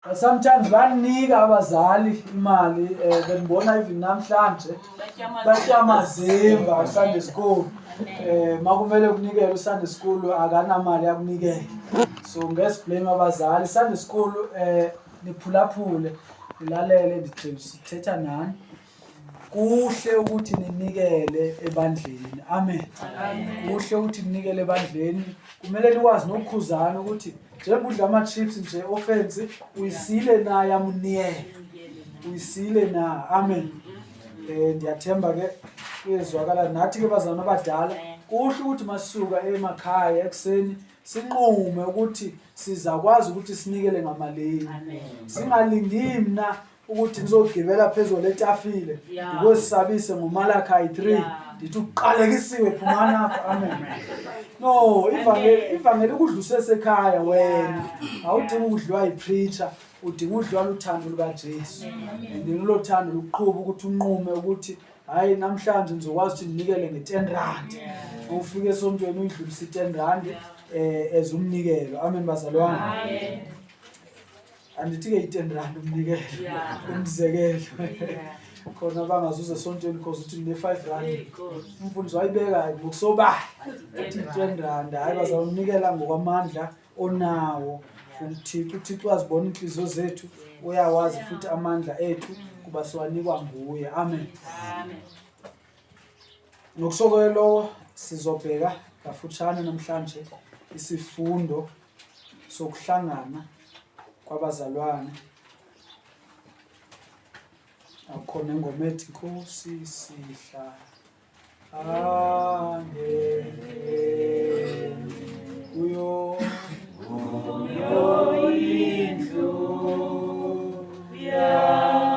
Sometimes banika abazali imali eh bengibona even namhlanje batya amazimba Sunday school eh makumele kunikele uSunday school akanamali yakunikela so ngesi blame abazali Sunday school eh niphulaphule nilalele ndithetha nani Kuhle ukuthi ninikele ebandleni. Amen. Kuhle ukuthi ninikele ebandleni. Kumele nikwazi nokukhuzana ukuthi njengoba udla ama-chips nje ofensi uyisile na yamuniyela. Uyisile na. Amen. Eh ndiyathemba ke kuyezwakala nathi ke bazalwane abadala kuhle ukuthi masuka emakhaya ekuseni sinqume ukuthi sizakwazi ukuthi sinikele ngamalini. Singalindi mina ukuthi ngizogibela phezulu letafile ngikosabise ngoMalachi 3 ndithi uqalekisiwe phumani apha amen no ivangeli ivangeli ukudla usesekhaya wena awudingi ukudliwa yipreacher udinga udliwa luthando lukaJesu and lolo thando luqhuba ukuthi unqume ukuthi hayi namhlanje ngizokwazi ukuthi nginikele nge-10 rand ufike esontweni uyidlulise i-10 rand eh as umnikelo amen bazalwane amen andithi ke i-ten rand umnikelo umzekelo khona bangazuza esontweni cause uthi ngine-five rand umfundisi wayibeka ngokusobala uthi i-ten rand hhayi bazawunikela ngokwamandla onawo uthixo uthixo wazibona iinhliziyo zethu uyawazi futhi amandla ethu kuba siwanikwa nguye amen Ngokusho lowo sizobheka kafutshane namhlanje isifundo sokuhlangana kwabazalwane. Akhona ingoma ethi Nkosi sihla angene kuyo kuyo indlu yakho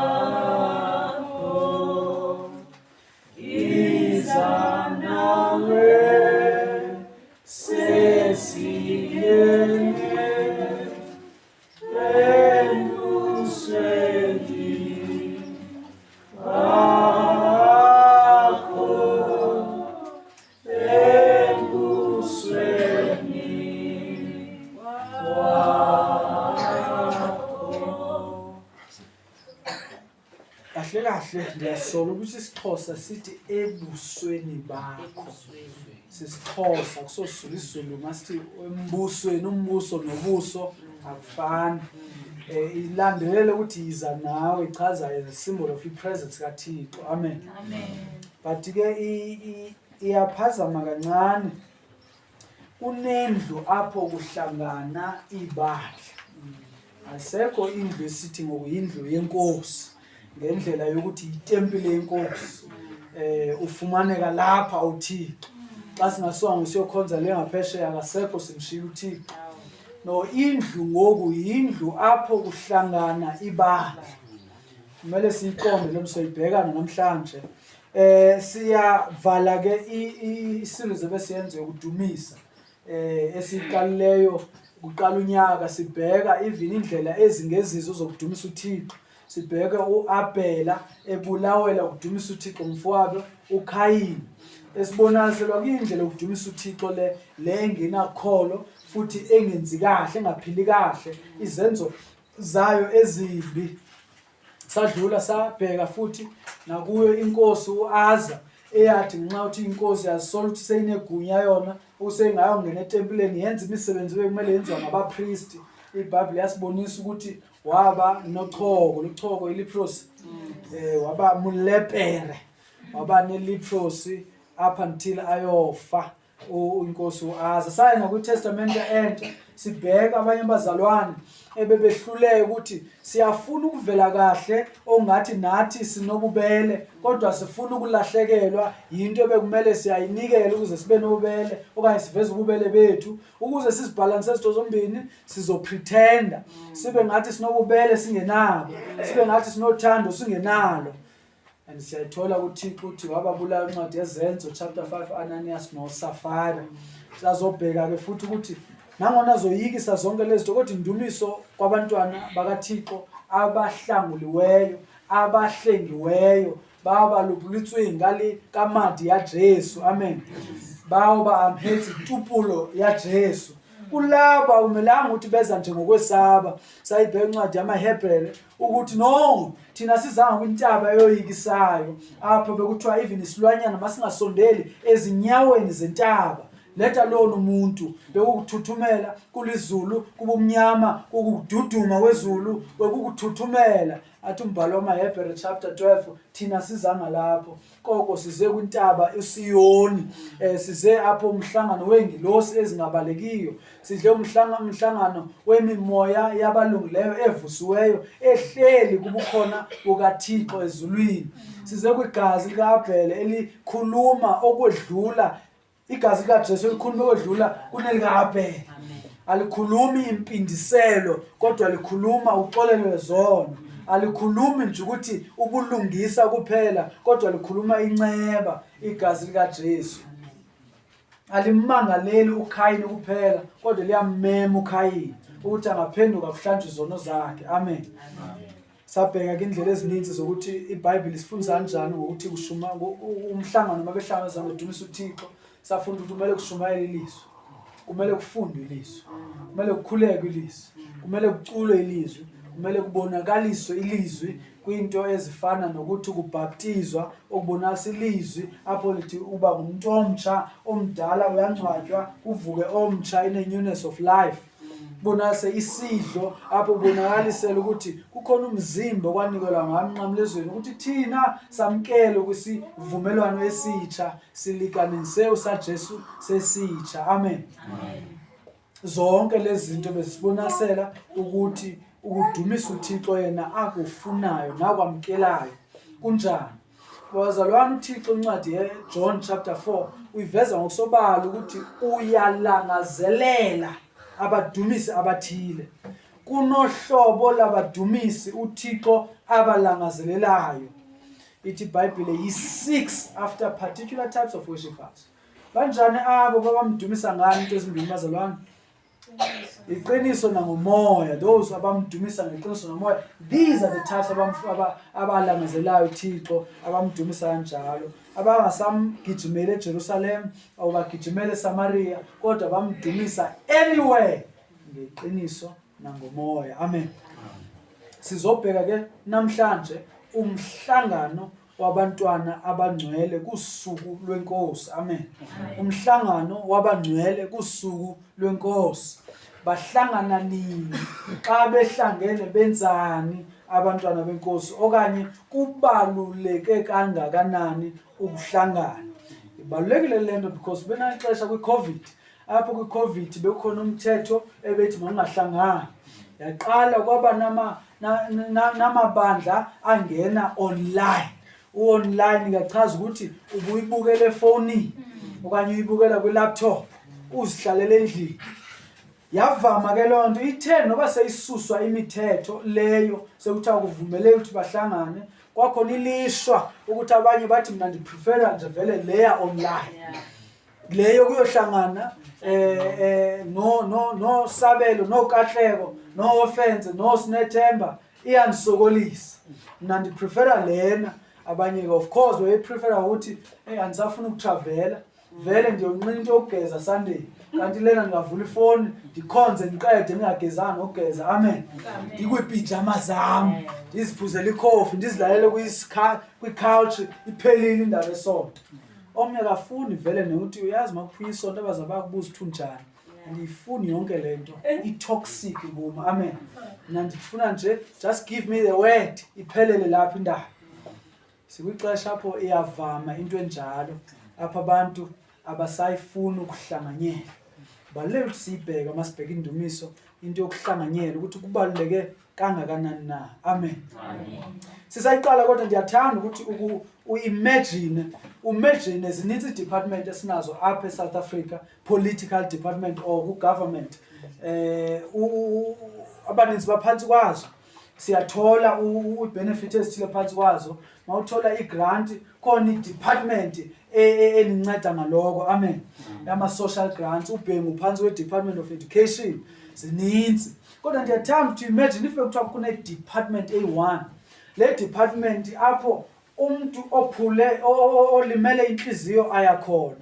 Iza nawe sesingene embusweni wakho embusweni wakho Kahle kahle ndiyasola ukuthi isiXhosa sithi ebusweni bakho. SisiXhosa kusosula isiZulu masithi embusweni umbuso nobuso akufani. Eh ilandelele ukuthi yiza nawe ichaza as a symbol of i-presence kaThixo. Amen. Amen. But ke iyaphazama kancane Kunendlu apho kuhlangana ibandla. Ayisekho indlu esithi ngokuyindlu yenkosi ngendlela yokuthi itempile yenkosi. Eh ufumaneka lapha uThixo. Xa singasongo siyokhonza le ngaphesheya akasekho simshiya uThixo. No indlu ngoku yindlu apho kuhlangana ibandla. Kumele siyiqonde lo msoyibhekana namhlanje. Eh siyavala ke i series ebesiyenze yokudumisa eh esiqalileyo kuqala unyaka sibheka even indlela ezingezizo zokudumisa uThixo sibheke uAbhela ebulawela ukudumisa uThixo mfowabo uKhayini esibonaliselwa kuyindlela yokudumisa uThixo le le engenakholo futhi engenzi kahle engaphili kahle izenzo zayo ezimbi Sadlula sabheka futhi nakuyo inkosi u-Aza eyathi ngenxa yokuthi inkosi yazisola ukuthi seyinegunya yona usengayongena etempileni yenza imisebenzi bekumele yenziwa ngabapristi. IBhayibheli yasibonisa ukuthi waba nochoko, luchoko ileprosy. Eh waba mulepere, waba neleprosy up until ayofa. Inkosi uAza. Saya nakwiTestamente entsha sibheka abanye abazalwane ebebehluleka ukuthi siyafuna ukuvela kahle ongathi nathi sinobubele kodwa sifuna ukulahlekelwa yinto ebekumele siyayinikela ukuze sibe nobubele okanye siveze ububele bethu ukuze sizibhalanse izinto zombini sizopretenda sibe ngathi sinobubele singenabo sibe ngathi sinothando singenalo And siyayithola kuThixo uthi wababulala incwadi yeZenzo chapter 5 Ananias noSafira. Sazobheka ke futhi ukuthi nangona zoyikisa zonke lezi zinto kodwa indumiso kwabantwana bakaThixo abahlanguliweyo abahlengiweyo ba ba lopolotsweng ka le ka madi ya Jesu amen bao ba amhetse tupulo ya Jesu. Kulabo akumelanga ukuthi beza nje ngokwesaba. Sayibheka incwadi yamaHebhere ukuthi no, thina sizanga kwintaba eyoyikisayo apho bekuthiwa even isilwanyana masingasondeli ezinyaweni zentaba. Let alone umuntu bekukuthuthumela kulizulu kubumnyama kukududuma kwezulu bekukuthuthumela athi umbhalo wamaHebhere chapter 12 thina sizanga lapho koko size kwintaba iSiyoni eh size apho umhlangano weengilosi ezingabalekiyo sidle umhlangano wemimoya yabalungileyo evusiweyo ehleli kubukhona bukaThixo ezulwini size kwigazi likaAbhele elikhuluma okwedlula Igazi likaJesu likhuluma okwedlula kunelikaAbhele. Alikhulumi impindiselo kodwa likhuluma uxolelo lwezono. Alikhulumi nje ukuthi ubulungisa kuphela kodwa likhuluma inceba igazi likaJesu. Alimmangaleli uKhayini kuphela kodwa liyammema uKhayini ukuthi angaphenduka kuhlanjwe izono zakhe. Amen. Amen. Sabheka ke indlela ezininzi zokuthi iBhayibheli isifundisa kanjani ngokuthi kushuma umhlangano uma behlangana bedumisa uThixo. Safunda ukuthi kumele kushumayele ilizwi, kumele kufundwe ilizwi, kumele kukhulekwe ilizwi, kumele kuculwe ilizwi, kumele kubonakaliswe ilizwi kwinto ezifana nokuthi kubhaptizwa okubonakala ilizwi apho lithi uba ngumuntu omtsha omdala uyangcwatywa kuvuke omtsha in a newness of life. Bonase isidlo apho ubonakalisela ukuthi kukhona umzimba okwanikelwa ngawo emnqamlezweni ukuthi thina samkele kwisivumelwano esitsha silikanise usaJesu sesitsha. Amen. Amen. Zonke lezi zinto bezisibonasela ukuthi ukudumisa uThixo yena akufunayo nakwamkelayo kunjani. Bazalwane uThixo incwadi yeJohn chapter 4 uyiveza ngokusobala ukuthi uyalangazelela abadumisi abathile. Kunohlobo labadumisi uThixo abalangazelelayo. Ithi iBhayibhile yi-six after particular types of worshippers. Banjani abo babamdumisa ngani into ezimbini bazalwane? Iqiniso nangomoya, those abamdumisa ngeqiniso nomoya. These are the types abalangazelayo uThixo, abamdumisa kanjalo, abangasamgijimeli eJerusalem awubagijimele eSamaria, kodwa bamdumisa anywhere ngeqiniso nangomoya. Amen. Sizobheka ke namhlanje umhlangano wabantwana abangcwele kusuku lwenkosi. Amen. Umhlangano wabangcwele kusuku lwenkosi. Bahlangana nini? Xa behlangene benzani abantwana benkosi okanye kubaluleke kangakanani ukuhlangana? Ibalulekile lento because benaxesha kwi-COVID apho kwi-COVID bekukhona umthetho ebethi makungahlangani. Yaqala kwaba nama namabandla angena online. U-online kachaza ukuthi ubuyibukela efonini okanye uyibukela kwi-laptop uzihlalele endlini. Yavama ke loo nto ithe noba seyisuswa imithetho leyo sekuthiwa kuvumeleke ukuthi bahlangane kwakhona ilishwa ukuthi abanye bathi mina ndiprefera nje vele leya online. Leyo kuyohlangana eh eh no no no Sabelo no Katlego no Offense no Sinethemba iyangisokolisa. Mina ndiprefera lena abanye of course wayeprefera ukuthi hey andisafuna ukutravela vele ndiyonqina into yokugeza Sunday kanti lena ndingavula ifoni ndikhonze ndiqede ndingagezanga nokugeza. Amen. Ndikwiipijama zam ndiziphuzele ikhofi ndizilalele kwi-couch iphelile indaba esonto. Omnye akafuni vele nokuthi uyazi uma kuphunya isonto abaza bakubuza ukuthi unjani. Andiyifuni yonke le nto i-toxic kum. Amen. Mna ndifuna nje just give me the word iphelele lapho indaba. Sikwixesha apho iyavama into enjalo apho abantu abasayifuni ukuhlanganyela. Kubaluleke ukuthi siyibheke uma sibheka indumiso into yokuhlanganyela ukuthi kubaluleke kangakanani na. Amen. Sisayiqala kodwa ndiyathanda ukuthi uimagine, imagine zininzi department esinazo apha eSouth Africa, political department or ku-government. Abaninzi baphansi kwazo. Siyathola i-benefit ezithile phansi kwazo. Mawuthola i-grant khona i-department eninceda ngaloko. Amen. Yama-social grants, uBhengu phansi kwe-Department of Education, zininzi. Kodwa ndiyathanda ukuthi imagine if bekuthiwa kune-department eyi-one. Le department apho umuntu ophule olimele inhliziyo ayakhona.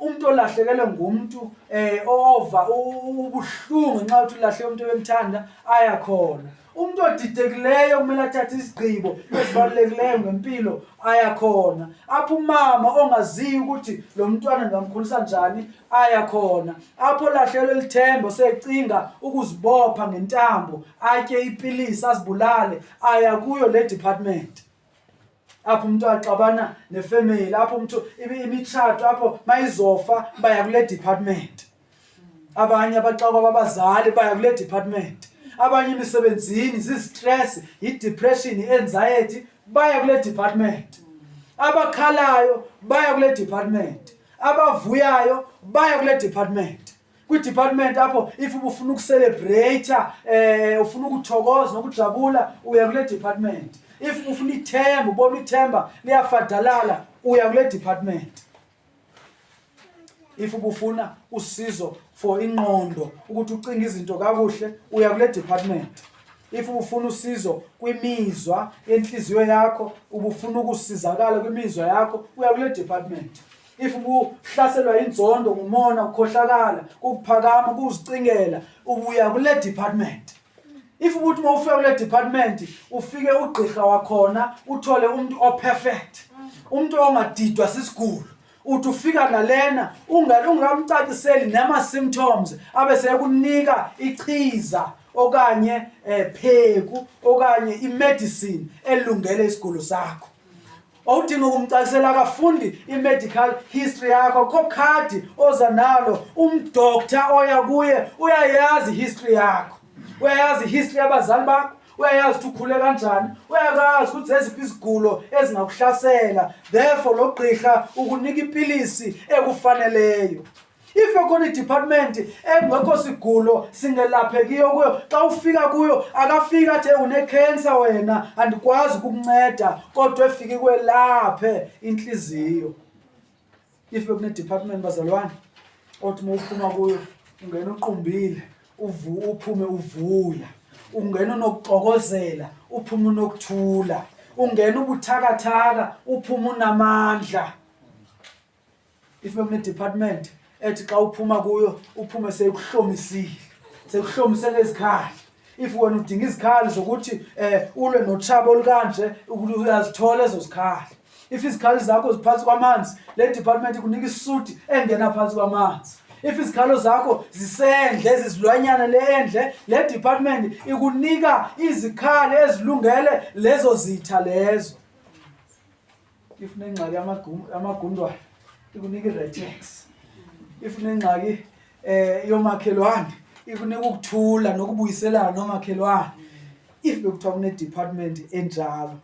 Umuntu olahlekelwe ngumuntu eh ova ubuhlungu nxa uthi ulahle umuntu ebemthanda aya khona. Umuntu odidekileyo kumele athathe isigqibo ezibalulekileyo ngempilo aya khona. Apho umama ongaziyo ukuthi lo mntwana ndingamkhulisa njani aya khona. Apho olahlelwe lithemba osecinga ukuzibopha ngentambo atye ipilisi azibulale aya kuyo le department. Apho umuntu axabana nefamily, apho umuntu imitshato apho mayizofa baya kule department. Abanye abaxakwa babazali baya kule department. Abanye emisebenzini zizistress, yi-depression, i-anxiety baya kule department. Abakhalayo baya kule department. Abavuyayo baya kule department. Kwi-department apho if ubufuna ukucelebrate eh ufuna ukuthokoza nokujabula uya kule department. If ufuna ithemba ubona ithemba liyafadalala uya kule department. If ubufuna usizo for ingqondo ukuthi ucinge izinto kakuhle uya kule department. If ubufuna usizo kwimizwa yenhliziyo yakho, ubufuna ukusizakala kwimizwa yakho, uya kule department. If ubuhlaselwa inzondo, ngumona, ukukhohlakala, ukuphakama, ukuzicingela, ubuya kule department. If ubuthi uma ufika kule department ufike ugqirha wakhona uthole umuntu operfect, umuntu ongadidwa sisigulo. Uthi ufika nalena ungamcaciseli nama symptoms abe sekunika ichiza okanye pheku okanye imedicine elungele isigulo sakho. Awudingi ukumcacisela, akafundi i-medical history yakho, kho khadi oza nalo. Umdokta oya kuye uyayazi history yakho, uyayazi history yabazali bakho, uyayazi ukuthi ukhule kanjani, uyakazi ukuthi zeziphi izigulo ezingakuhlasela. Therefore lo gqirha ukunika ipilisi ekufaneleyo. If ekhona i-department engekho sigulo singelaphekiyo kuyo, xa ufika kuyo akafiki athi une-cancer wena andikwazi ukukunceda, kodwa efike kwelaphe inhliziyo. If bekune-department bazalwane othi uma uphuma kuyo ungena uqumbile, uphume uvuya, ungena unokuxokozela, uphume unokuthula, ungena ubuthakathaka, uphume unamandla. If bekune-department ethi xa uphuma kuyo uphume seyikuhlomisile, sekuhlomise ngezikhali. If wena udinga izikhali zokuthi ulwe notshaba olukanje, uyazithola ezo zikhali. If izikhali zakho ziphansi kwamanzi, le department ikunika isuti engena phansi kwamanzi. If izikhalo zakho zisendle, ezizilwanyana le endle, le department ikunika izikhali ezilungele lezo zitha lezo. If unengxaki yamagundwane, ikunika i-Retex. If unengxaki yomakhelwane, ikunika ukuthula nokubuyiselana nomakhelwane. If bekuthiwa kune-department enjalo,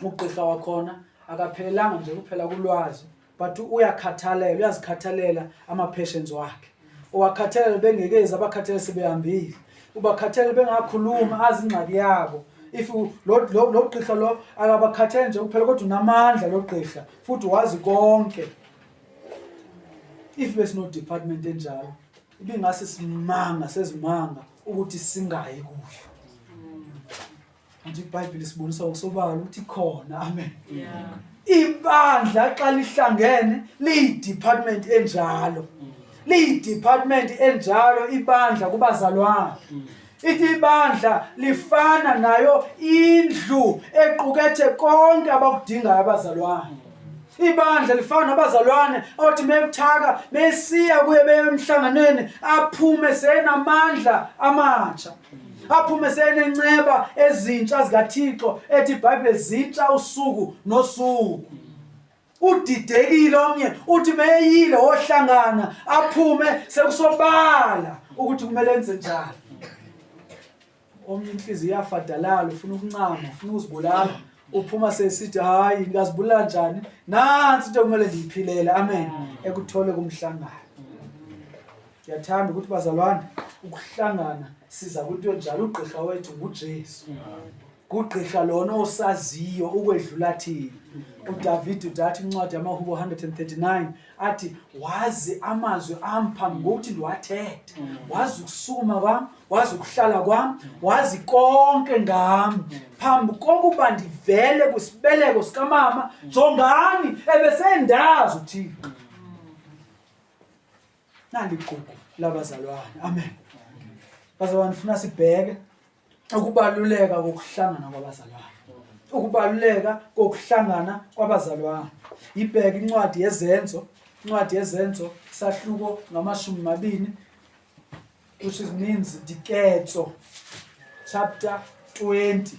ugqirha wakhona akaphelelanga nje kuphela kulwazi, but uyakhathalela, uyazikhathalela ama-patients wakhe. Uwakhathalela bengekezi, abakhathalele sebehambile. Ubakhathalele bengakhulumi, azi ingxaki yabo. If lo gqirha lo akabakhathaleli nje kuphela, kodwa unamandla lo gqirha futhi wazi konke. If besino department enjalo, ibingase simanga sezimanga ukuthi singayi kuyo. Manje iBhayibheli isibonisa ngokusobala ukuthi ikhona. Amen. Ibandla xa lihlangene liyi-department enjalo. Liyi-department enjalo ibandla kubazalwane. Ithi ibandla lifana nayo indlu equkethe konke abakudingayo abazalwane. Ibandla lifana nabazalwane othi mebuthaka besiya kuye beye emhlanganweni aphume senamandla amatsha. Aphume senenceba ezintsha zikaThixo ethi iBhayibheli zintsha usuku nosuku. Udidekile omnye uthi meyile wohlangana aphume sekusobala ukuthi kumele enze njani. Omnye inhliziyo iyafadalala, ufuna ukuncama, ufuna ukuzibulala, uphuma sesithi hayi ngazibulala njani, nansi into ekumele ndiyiphilele. Amen. Ekuthole kumhlangano. Ngiyathanda ukuthi bazalwane ukuhlangana siza kwinto enjalo. Ugqirha wethu nguJesu. Kugqirha lona osaziyo ukwedlula thina. uDavid udathi incwadi yamaHubo 139 athi wazi amazwi am phambi kokuthi ndiwathethe, wazi ukusukuma kwam, wazi ukuhlala kwam, wazi konke ngam phambi kokuba ndivele kwisibeleko sikamama. Jongani, ebesendazi uThixo. Nali igugu labazalwane. Amen. Bazalwane, funa sibheke ukubaluleka kokuhlangana kwabazalwane. Ukubaluleka kokuhlangana kwabazalwane. Ibheke incwadi yeZenzo, incwadi yeZenzo sahluko ngamashumi mabini, which is means Diketso chapter 20.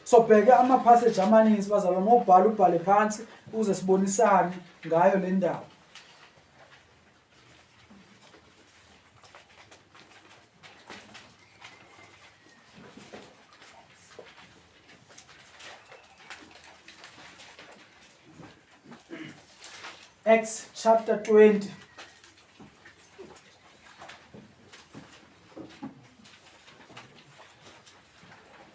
So bheke ama passage amaningi bazalwane, mawubhala ubhale phansi ukuze sibonisane ngayo le ndaba. Acts chapter 20.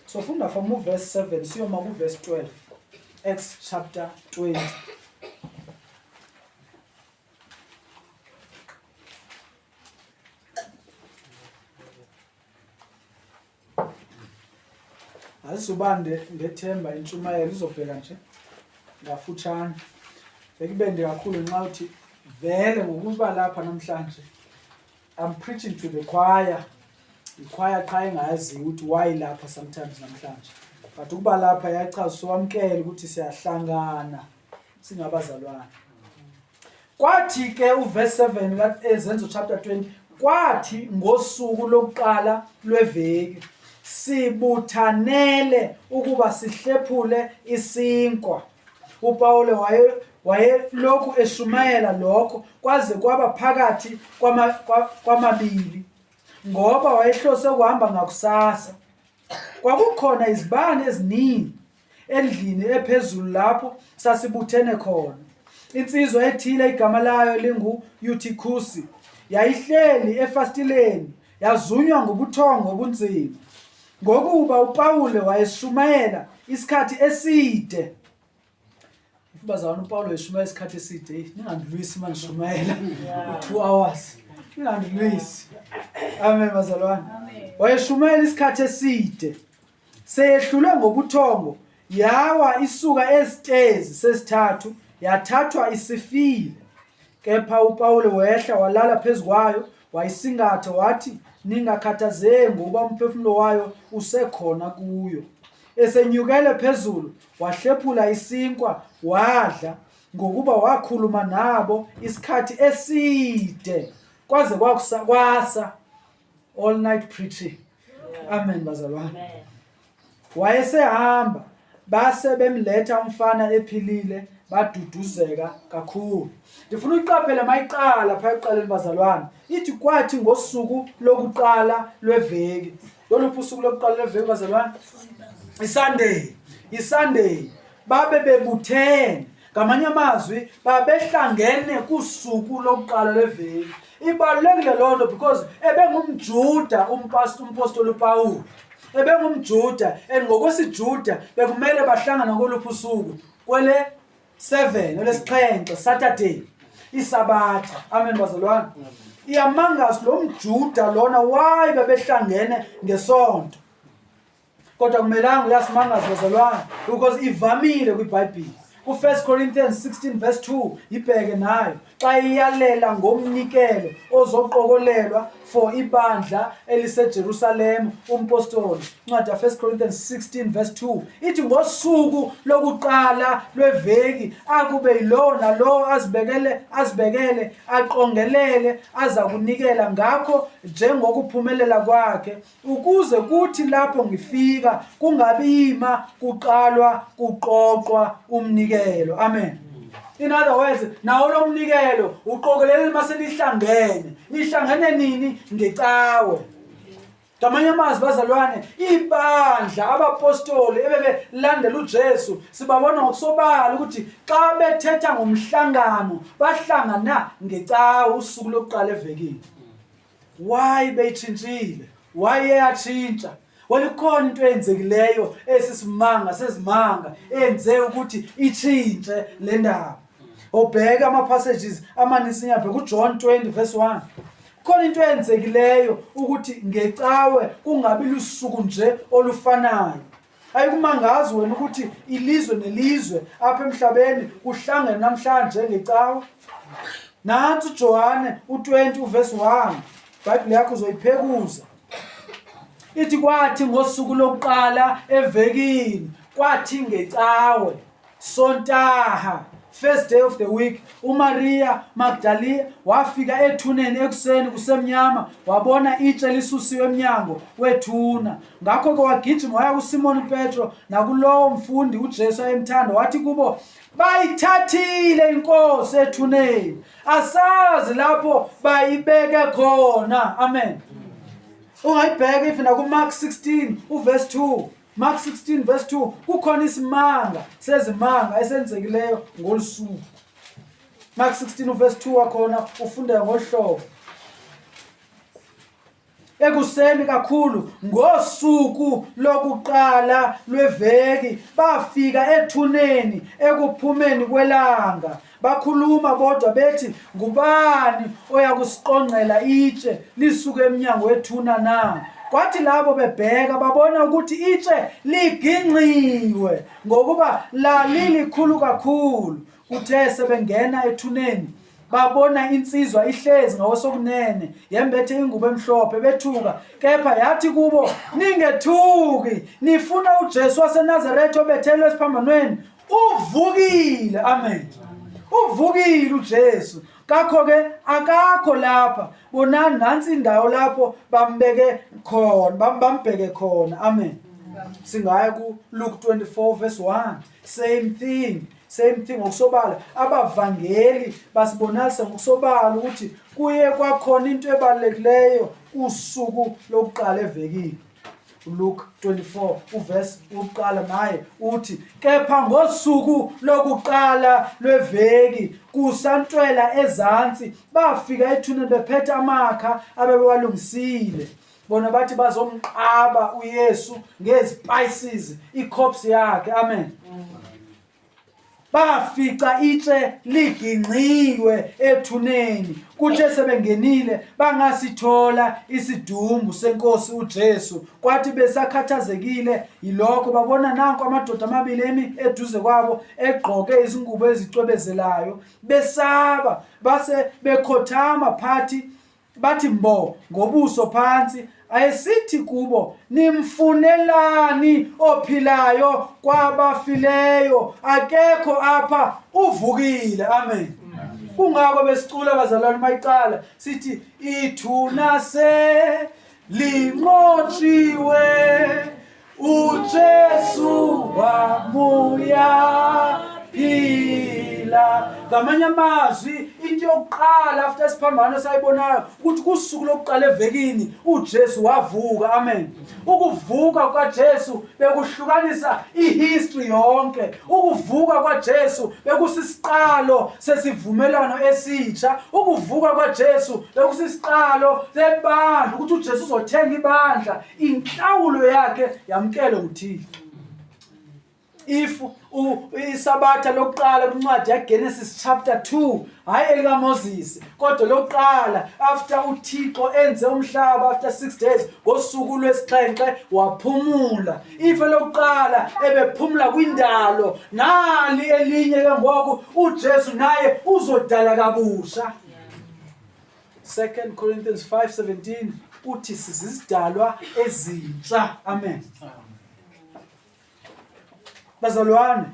So funda from verse 7 siyoma ku verse 12. Acts chapter 20. Asizubande ngethemba intshumayelo izobheka nje ngafutshane. Bekubende kakhulu nxa uthi vele ngokuba lapha namhlanje I'm preaching to the choir. Ichoir qha engayaziyo ukuthi why lapha sometimes namhlanje. But ukuba lapha yachaza sowamkele ukuthi siyahlangana singabazalwane. Kwathi ke uverse 7 eZenzo chapter 20 kwathi ngosuku lokuqala lweveki sibuthanele ukuba sihlephule isinkwa. UPawulu waye wayelokhu eshumayela lokho kwaze kwaba phakathi kwamabili ngoba wayehlose ukuhamba ngakusasa. Kwakukhona izibani eziningi endlini ephezulu lapho sasibuthene khona. Insizwa ethile igama layo lingu-Yuthikhusi yayihleli efastileni yazunywa ngubuthongo obunzima. Ngokuba uPawule wayeshumayela isikhathi eside. Bazalwane, uPawulo wayeshumayela isikhathi eside. Ningandilwisi uma ngishumayela u-2 hours. Ningandilwisi. Amen bazalwane. Wayeshumayela isikhathi eside. Seyehlulwe ngobuthongo yawa isuka ezitezi sesithathu yathathwa isifile. Kepha uPawulu wehla walala phezu kwayo wayisingatha wathi, Ningakhathazeki ngokuba umphefumulo wayo usekhona kuyo. Esenyukele phezulu wahlephula isinkwa wadla, ngokuba wakhuluma nabo isikhathi eside kwaze kwakusa kwasa. All night preaching. Amen bazalwane. Wayesehamba base bemletha umfana ephilile baduduzeka kakhulu. Ndifuna uyiqaphele mayiqala pha ekuqaleni bazalwane. Ithi kwathi ngosuku lokuqala lweveki. Loluphi usuku lokuqala lweveki bazalwane? ISunday. ISunday babe bebuthene. Ngamanye amazwi babehlangene kusuku lokuqala lweveki. Ibalulekile loo nto because ebengumJuda umpostoli uPawulu. EbengumJuda and ngokwesiJuda bekumele bahlangane koluphi usuku? Kwele 7 olesixhenxe Saturday iSabatha. Amen bazalwane. Iyamangaza lo mJuda lona why bebehlangene ngesonto. Kodwa kumelanga uyasimangaza bazalwane because ivamile kwiBhayibheli. Ku-1 Corinthians 16 verse 2 ibheke nayo xa iyalela ngomnikelo ozoqokolelwa for ibandla eliseJerusalema umpostoli incwadi ya-1 Corinthians 16 verse 2 ithi ngosuku lokuqala lweveki akube yilowo nalowo azibekele azibekele aqongelele aza kunikela ngakho njengokuphumelela kwakhe ukuze kuthi lapho ngifika kungabi yima kuqalwa kuqoqwa umnikelo. Amen. In other words, nawo lo mnikelo uqokelele uma senihlangene. Nihlangene nini? Ngecawe. Ngamanye amazwi bazalwane, ibandla abapostoli ebebelandela uJesu sibabona ngokusobala ukuthi xa bethetha ngomhlangano bahlangana ngecawe usuku lokuqala evekini. Why beyitshintshile? Why eyatshintsha? Well ikhona into eyenzekileyo esisimanga sezimanga enze ukuthi itshintshe le ndaba. Obheka ama passages amaninzi ngiyabheka uJohn 20 verse 1. Khona into eyenzekileyo ukuthi ngecawe kungabi lusuku nje olufanayo. Ayikumangazi wena ukuthi ilizwe nelizwe apha emhlabeni kuhlangene namhlanje ngecawa. Nansi uJohane u20 uverse 1. Bible yakho uzoyiphekuza. Ithi kwathi ngosuku lokuqala evekini kwathi ngecawe Sontaha, first day of the week, uMaria Magdalene wafika ethuneni ekuseni kusemnyama, wabona itshe lisusiwe emnyango wethuna. Ngakho-ke wagijima waya kuSimoni Petro nakulowo mfundi uJesu ayemthanda, wathi kubo, bayithathile inkosi ethuneni, asazi lapho bayibeke khona. Amen. Ungayibheka even nakuMark 16 uverse 2. Mark 16 verse 2 kukhona isimanga sezimanga esenzekileyo ngolusuku. Mark 16 uverse 2 wakhona ufundeka ngohlobo. Ekuseni kakhulu ngosuku lokuqala lweveki bafika ethuneni ekuphumeni kwelanga. Bakhuluma bodwa bethi, Ngubani oyakusiqongqela itshe lisuke emnyango wethuna na? Kwathi labo bebheka babona ukuthi itshe ligingqiwe, ngokuba lalilikhulu kakhulu. Kuthe sebengena ethuneni babona insizwa ihlezi ngawesokunene yembethe ingubo emhlophe, bethuka. Kepha yathi kubo, Ningethuki, nifuna uJesu waseNazaretha obethelwe esiphambanweni. Uvukile, amen. Uvukile uJesu. Kakho ke akakho lapha. Bonani nansi indawo lapho bambeke khona, bambheke khona. Amen. Singaya ku Luke 24 verse 1. Same thing. Same thing ngokusobala abavangeli basibonalisa ngokusobala ukuthi kuye kwakhona into ebalulekileyo usuku lokuqala evekini. uLuke 24 uverse wokuqala naye uthi kepha ngosuku lokuqala lweveki kusantwela ezansi bafika ethuneni bephethe amakha abebewalungisile bona bathi bazomqaba uYesu ngezispices icorpse yakhe amen Bafica itshe ligingqiwe ethuneni. Kuthe sebengenile bangasithola isidumbu senkosi uJesu. Kwathi besakhathazekile yilokho babona nanku amadoda amabili emi eduze kwabo egqoke izingubo ezicwebezelayo. Besaba base bekhothama phathi Bathi mbo ngobuso phansi, ayesithi kubo, Nimfunelani ophilayo kwabafileyo? Akekho apha, uvukile. Amen. Kungako besicula bazalwane uma iqala sithi ithuna se linqotshiwe uJesu wabuya phila. Ngamanye amazwi into yokuqala after isiphambano sayibonayo ukuthi kusuku lokuqala evekini uJesu wavuka. Amen. Ukuvuka kwaJesu bekuhlukanisa ihistory yonke. Ukuvuka kwaJesu bekusisiqalo sesivumelwano esitsha. Ukuvuka kwaJesu bekusisiqalo sebandla ukuthi uJesu uzothenga ibandla inhlawulo yakhe yamkelwe nguThixo. If isabatha lokuqala kwincwadi yaGenesis chapter 2 hayi elikaMoses kodwa lokuqala after uThixo enze umhlaba after 6 days ngosuku lwesixhenxe waphumula ife lokuqala ebephumula kwindalo nali elinye ke ngoku uJesu naye uzodala kabusha 2 Corinthians 5:17 uthi sizizidalwa ezintsha amen bazalwane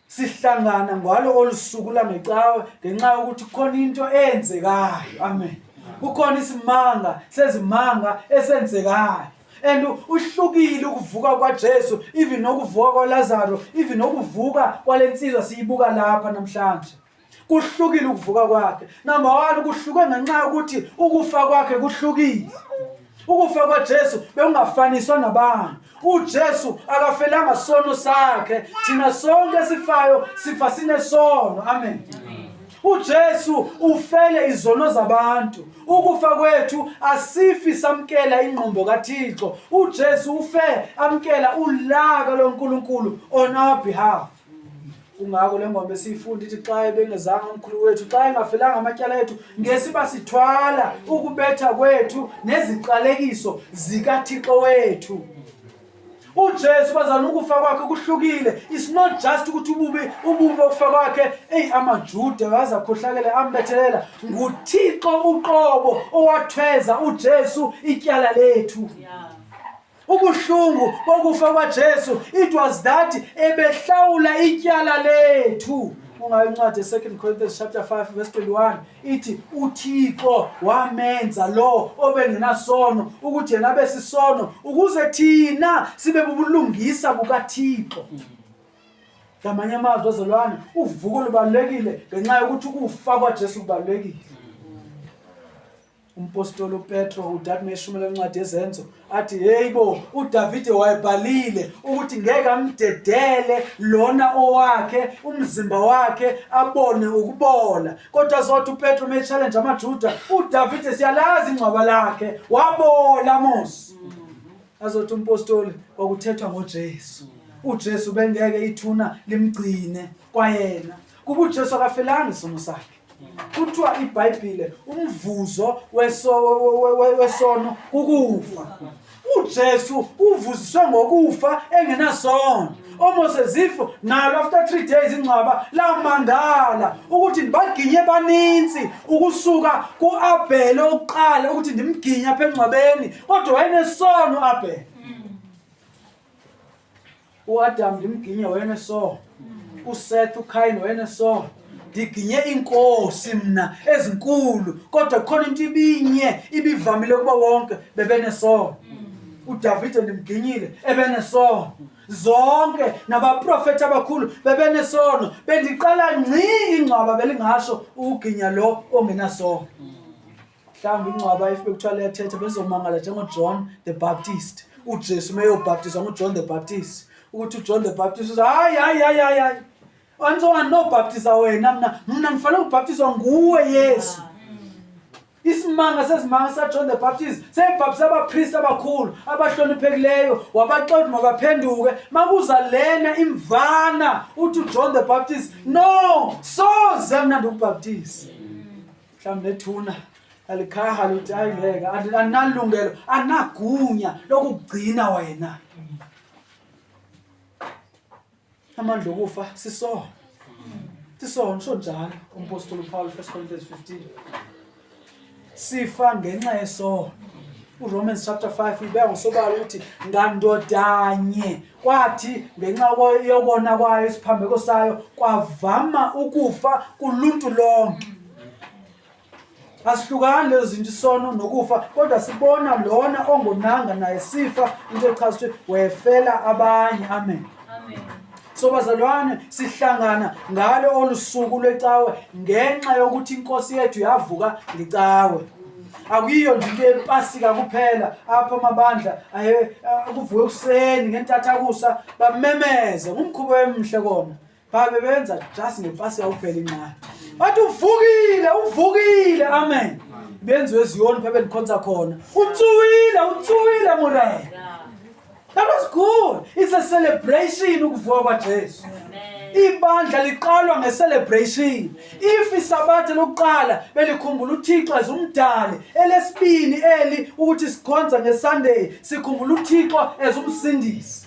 sihlangana ngalo olusuku langecawe ngenxa yokuthi khona into eyenzekayo amen kukhona isimanga sezimanga esenzekayo and uhlukile ukuvuka kwaJesu even nokuvuka kwaLazaro even nokuvuka kwalensizwa siyibuka lapha namhlanje Kuhlukile ukuvuka kwakhe. Number 1 kuhluke ngenxa yokuthi ukufa kwakhe kuhlukile. Ukufa kwaJesu bekungafaniswa nabantu. UJesu akafelanga sono sakhe. Thina sonke sifayo sifa sinesono. Amen. UJesu ufele izono zabantu. Ukufa kwethu asifi samkela ingqumbo kaThixo. UJesu ufe amkela ulaka loNkulunkulu on our behalf. Kungako le ngoma esiyifunda ithi xa ebengezanga umkhulu wethu, xa engafelanga amatyala ethu, ngesiba sithwala ukubetha kwethu neziqalekiso zikaThixo wethu. UJesu bazalwane ukufa kwakhe kuhlukile. It's not just ukuthi ububi ububi bokufa kwakhe eyi amaJuda waze akhohlakele ambethelela. NguThixo uqobo owathweza uJesu ityala lethu. Ubuhlungu bokufa kwaJesu it was that ebehlawula ityala lethu. Ungayo incwadi 2 Corinthians chapter 5 verse 21 ithi uThixo wamenza lo obengenasono ukuthi yena abe sisono ukuze thina sibe bubulungisa bukaThixo. Ngamanye amazwi bazalwane, uvuko lubalulekile ngenxa yokuthi ukufa kwaJesu kubalulekile. Umpostoli uPetro udade neshumi lencwadi yezenzo athi hey bo uDavide wayebhalile ukuthi ngeke amdedele lona owakhe umzimba wakhe abone ukubola kodwa zothi uPetro me challenge amaJuda uDavide siyalazi ingcwaba lakhe wabola mos azothi umpostoli kwakuthethwa ngoJesu uJesu bengeke ithuna limgcine kwayena kuba uJesu akafelanga isono sakhe Kuthiwa iBhayibhile umvuzo wesono kukufa. uJesu uvuziswe ngokufa engenasono. OMoses ifo nalo after 3 days ingcwaba lamangala ukuthi ndibaginye baninzi ukusuka kuAbhele oqala ukuthi ndimginye apha engcwabeni kodwa wayenesono uAbhele. uAdam ndimginye wayenesono uSeth uKain wayenesono ndiginye iinkosi mna ezinkulu kodwa khona into ibinye ibivamile kuba wonke bebenesono uDavide ndimginyile ebenesono zonke nabaprofethi abakhulu bebenesono bendiqala ngci ingcwaba belingasho ukuginya lo ongenasono mhlawumbe ingcwaba if bekuthiwa liyathetha bezomangala njengoJohn the Baptist uJesu meyobhaptizwa nguJohn the Baptist ukuthi uJohn the Baptist uthi hayi hayi hayi hayi hayi andizonganobhaptiza wena mna mna ndifanele ukubhaptizwa nguwe Yesu isimanga sezimanga saJohn the Baptist sebhaptiza abapristi abakhulu abahloniphekileyo wabaxela ukuthi mabaphenduke makuza lena imvana uthi uJohn the Baptist no soze mna ndikubhaptize mhlawumbi nethuna alikhaha luthi hayi ngeke andinalungelo andinagunya lokugcina wena amandla okufa sisono sisono usho njalo umpostoli uPaul 1 Corinthians 15 sifa ngenxa yesono uRomans chapter 5 ibeka ngosobala ukuthi ngandodanye kwathi ngenxa yokona kwayo isiphambeko sayo kwavama ukufa kuluntu lonke asihlukani lezo zinto isono nokufa kodwa sibona lona ongonanga naye sifa into echaza ukuthi wefela abanye amen so bazalwane sihlangana ngalo olusuku lwecawe ngenxa yokuthi inkosi yethu yavuka ngecawe akuyiyo nje into yepasika kuphela apho amabandla aye kuvuke ekuseni ngentathakusa bamemeze ngumkhuba emhle kona babe benza just ngepasika kuphela ingxaki bathi uvukile uvukile amen benziwe eziyoni phebe ndikhonza khona utsuwile utsuwile murena That was good. It's a celebration ukuvuka kwaJesu. Ibandla liqalwa ngecelebration. If isabatha lokuqala belikhumbula uThixo as umdali, elesibini eli ukuthi sikhonza ngeSunday sikhumbula uThixo as umsindisi.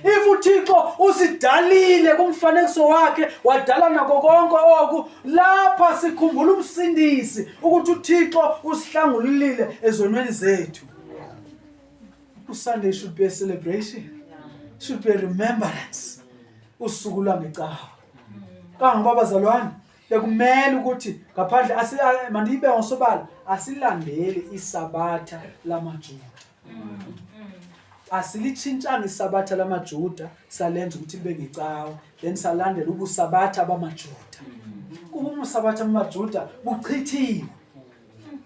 If uThixo usidalile kumfanekiso wakhe wadala nako konke oku lapha sikhumbula umsindisi ukuthi uThixo usihlangulile ezonweni zethu. uSunday should be a celebration should be a remembrance usuku lwangecawa kangoba bazalwane bekumele ukuthi ngaphandle mandiyibe ngosobala asilandeli isabatha lamaJuda asilitshintshanga isabatha lamaJuda salenza ukuthi libe ngecawa then salandela ubusabatha bamaJuda kuba ubusabatha bamaJuda buchithiwe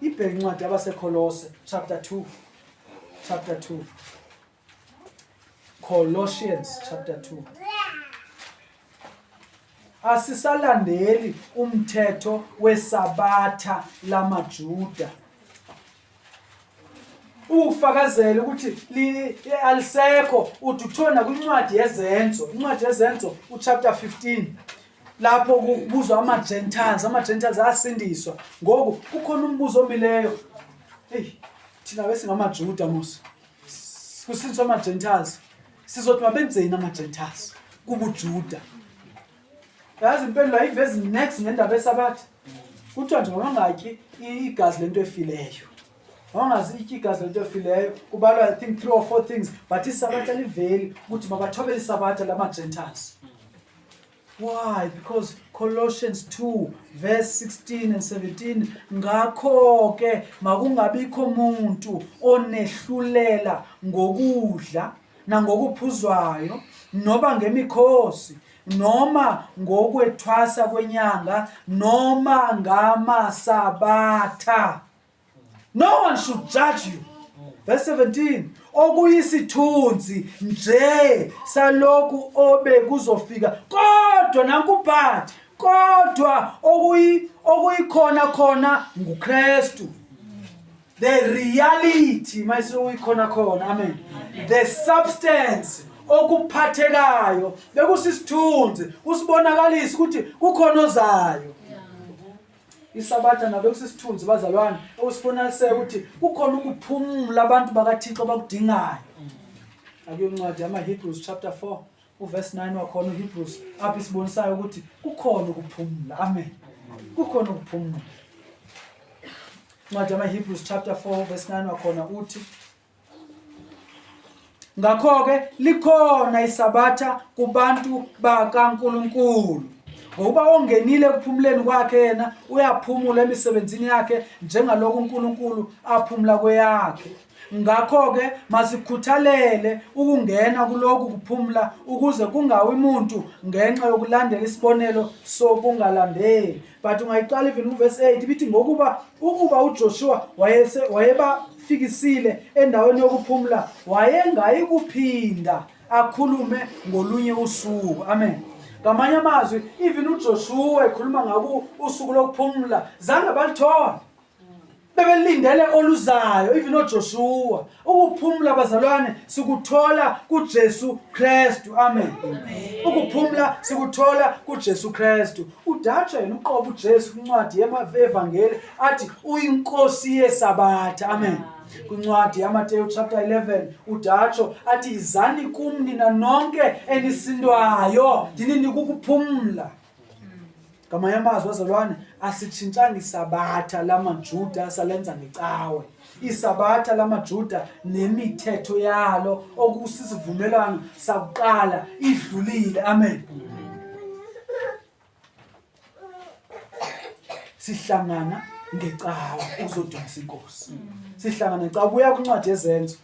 ibheke incwadi yabaseKolose chapter 2 chapter 2 Colossians chapter 2 Asisalandeli umthetho wesabatha lamaJuda ukufakazela ukuthi alisekho uthi uthona kwincwadi yezenzo incwadi yezenzo uchapter 15 lapho kubuzwa ama-gentiles ama-gentiles asindiswa ngoku kukhona umbuzo omileyo eyi thina besingamajuda mos kusindiswa ama-gentiles Sizothi mabenzeni ama-Gentiles kubuJuda? Yazi impendulo ayivezi next ngendaba yeSabatha. Kuthiwa nje mabangatyi igazi lento efileyo. Mabangazityi igazi lento efileyo. Kubalwa I think 3 or 4 things, but iSabatha liveli ukuthi mabathobele iSabatha lama-Gentiles. Why? Because Colossians 2 verse 16 and 17, ngakho ke makungabikho muntu onehlulela ngokudla nangokuphuzwayo noba ngemikhosi noma ngokwethwasa kwenyanga noma ngamasabatha. No one should judge you. Verse 17, okuyisithunzi nje salokhu obe kuzofika, kodwa nankubhathi, kodwa okuyikhona khona nguKristu. The reality mayisukuyikhona khona, amen. The substance, okuphathekayo bekusisithunzi, kusibonakalisa ukuthi kukhona ozayo. ISabatha nalo kusisithunzi bazalwane, okusibonaliseka ukuthi kukhona ukuphumula abantu bakaThixo abakudingayo. Akuyo incwadi yamaHebrews chapter 4 uverse 9 wakhona uHebrews apho isibonisayo ukuthi kukhona ukuphumula. Amen. Kukhona ukuphumula. Incwadi yamaHebrews chapter 4 verse 9 wakhona uthi, Ngakho-ke likhona isabatha kubantu bakaNkulunkulu, ngokuba ongenile ekuphumuleni kwakhe yena uyaphumula emisebenzini yakhe njengalokhu uNkulunkulu aphumula kweyakhe. Ngakho-ke masikhuthalele ukungena kulokhu kuphumula ukuze kungawi muntu ngenxa yokulandela isibonelo sokungalandeli. But ungayiqala even uverse 8 ibithi ngokuba ukuba uJoshua wayese wayebafikisile endaweni yokuphumula wayengayikuphinda akhulume ngolunye usuku. Amen. Ngamanye amazwi, even uJoshua ekhuluma ngako usuku lokuphumula zange balithole. Bebelindele oluzayo, even oJoshua. Ukuphumula bazalwane sikuthola kuJesu Kristu. Amen. Ukuphumula sikuthola kuJesu Kristu. Udatsha yena uqobo uJesu kwincwadi yemavevangeli athi uyinkosi yesabatha. Amen. Kwincwadi yaMateyu chapter 11 udatsho athi izani kum nina nonke enisindwayo ndininika ukuphumla. Ngamanye amazwi bazalwane, asitshintshanga isabatha lamaJuda salenza ngecawe. Isabatha lamaJuda nemithetho yalo okusisivumelwano sakuqala idlulile. Amen. Sihlangana ngecawe ukuzodumisa iNkosi. Sihlangana ngecawe. Buya kwincwadi yeZenzo.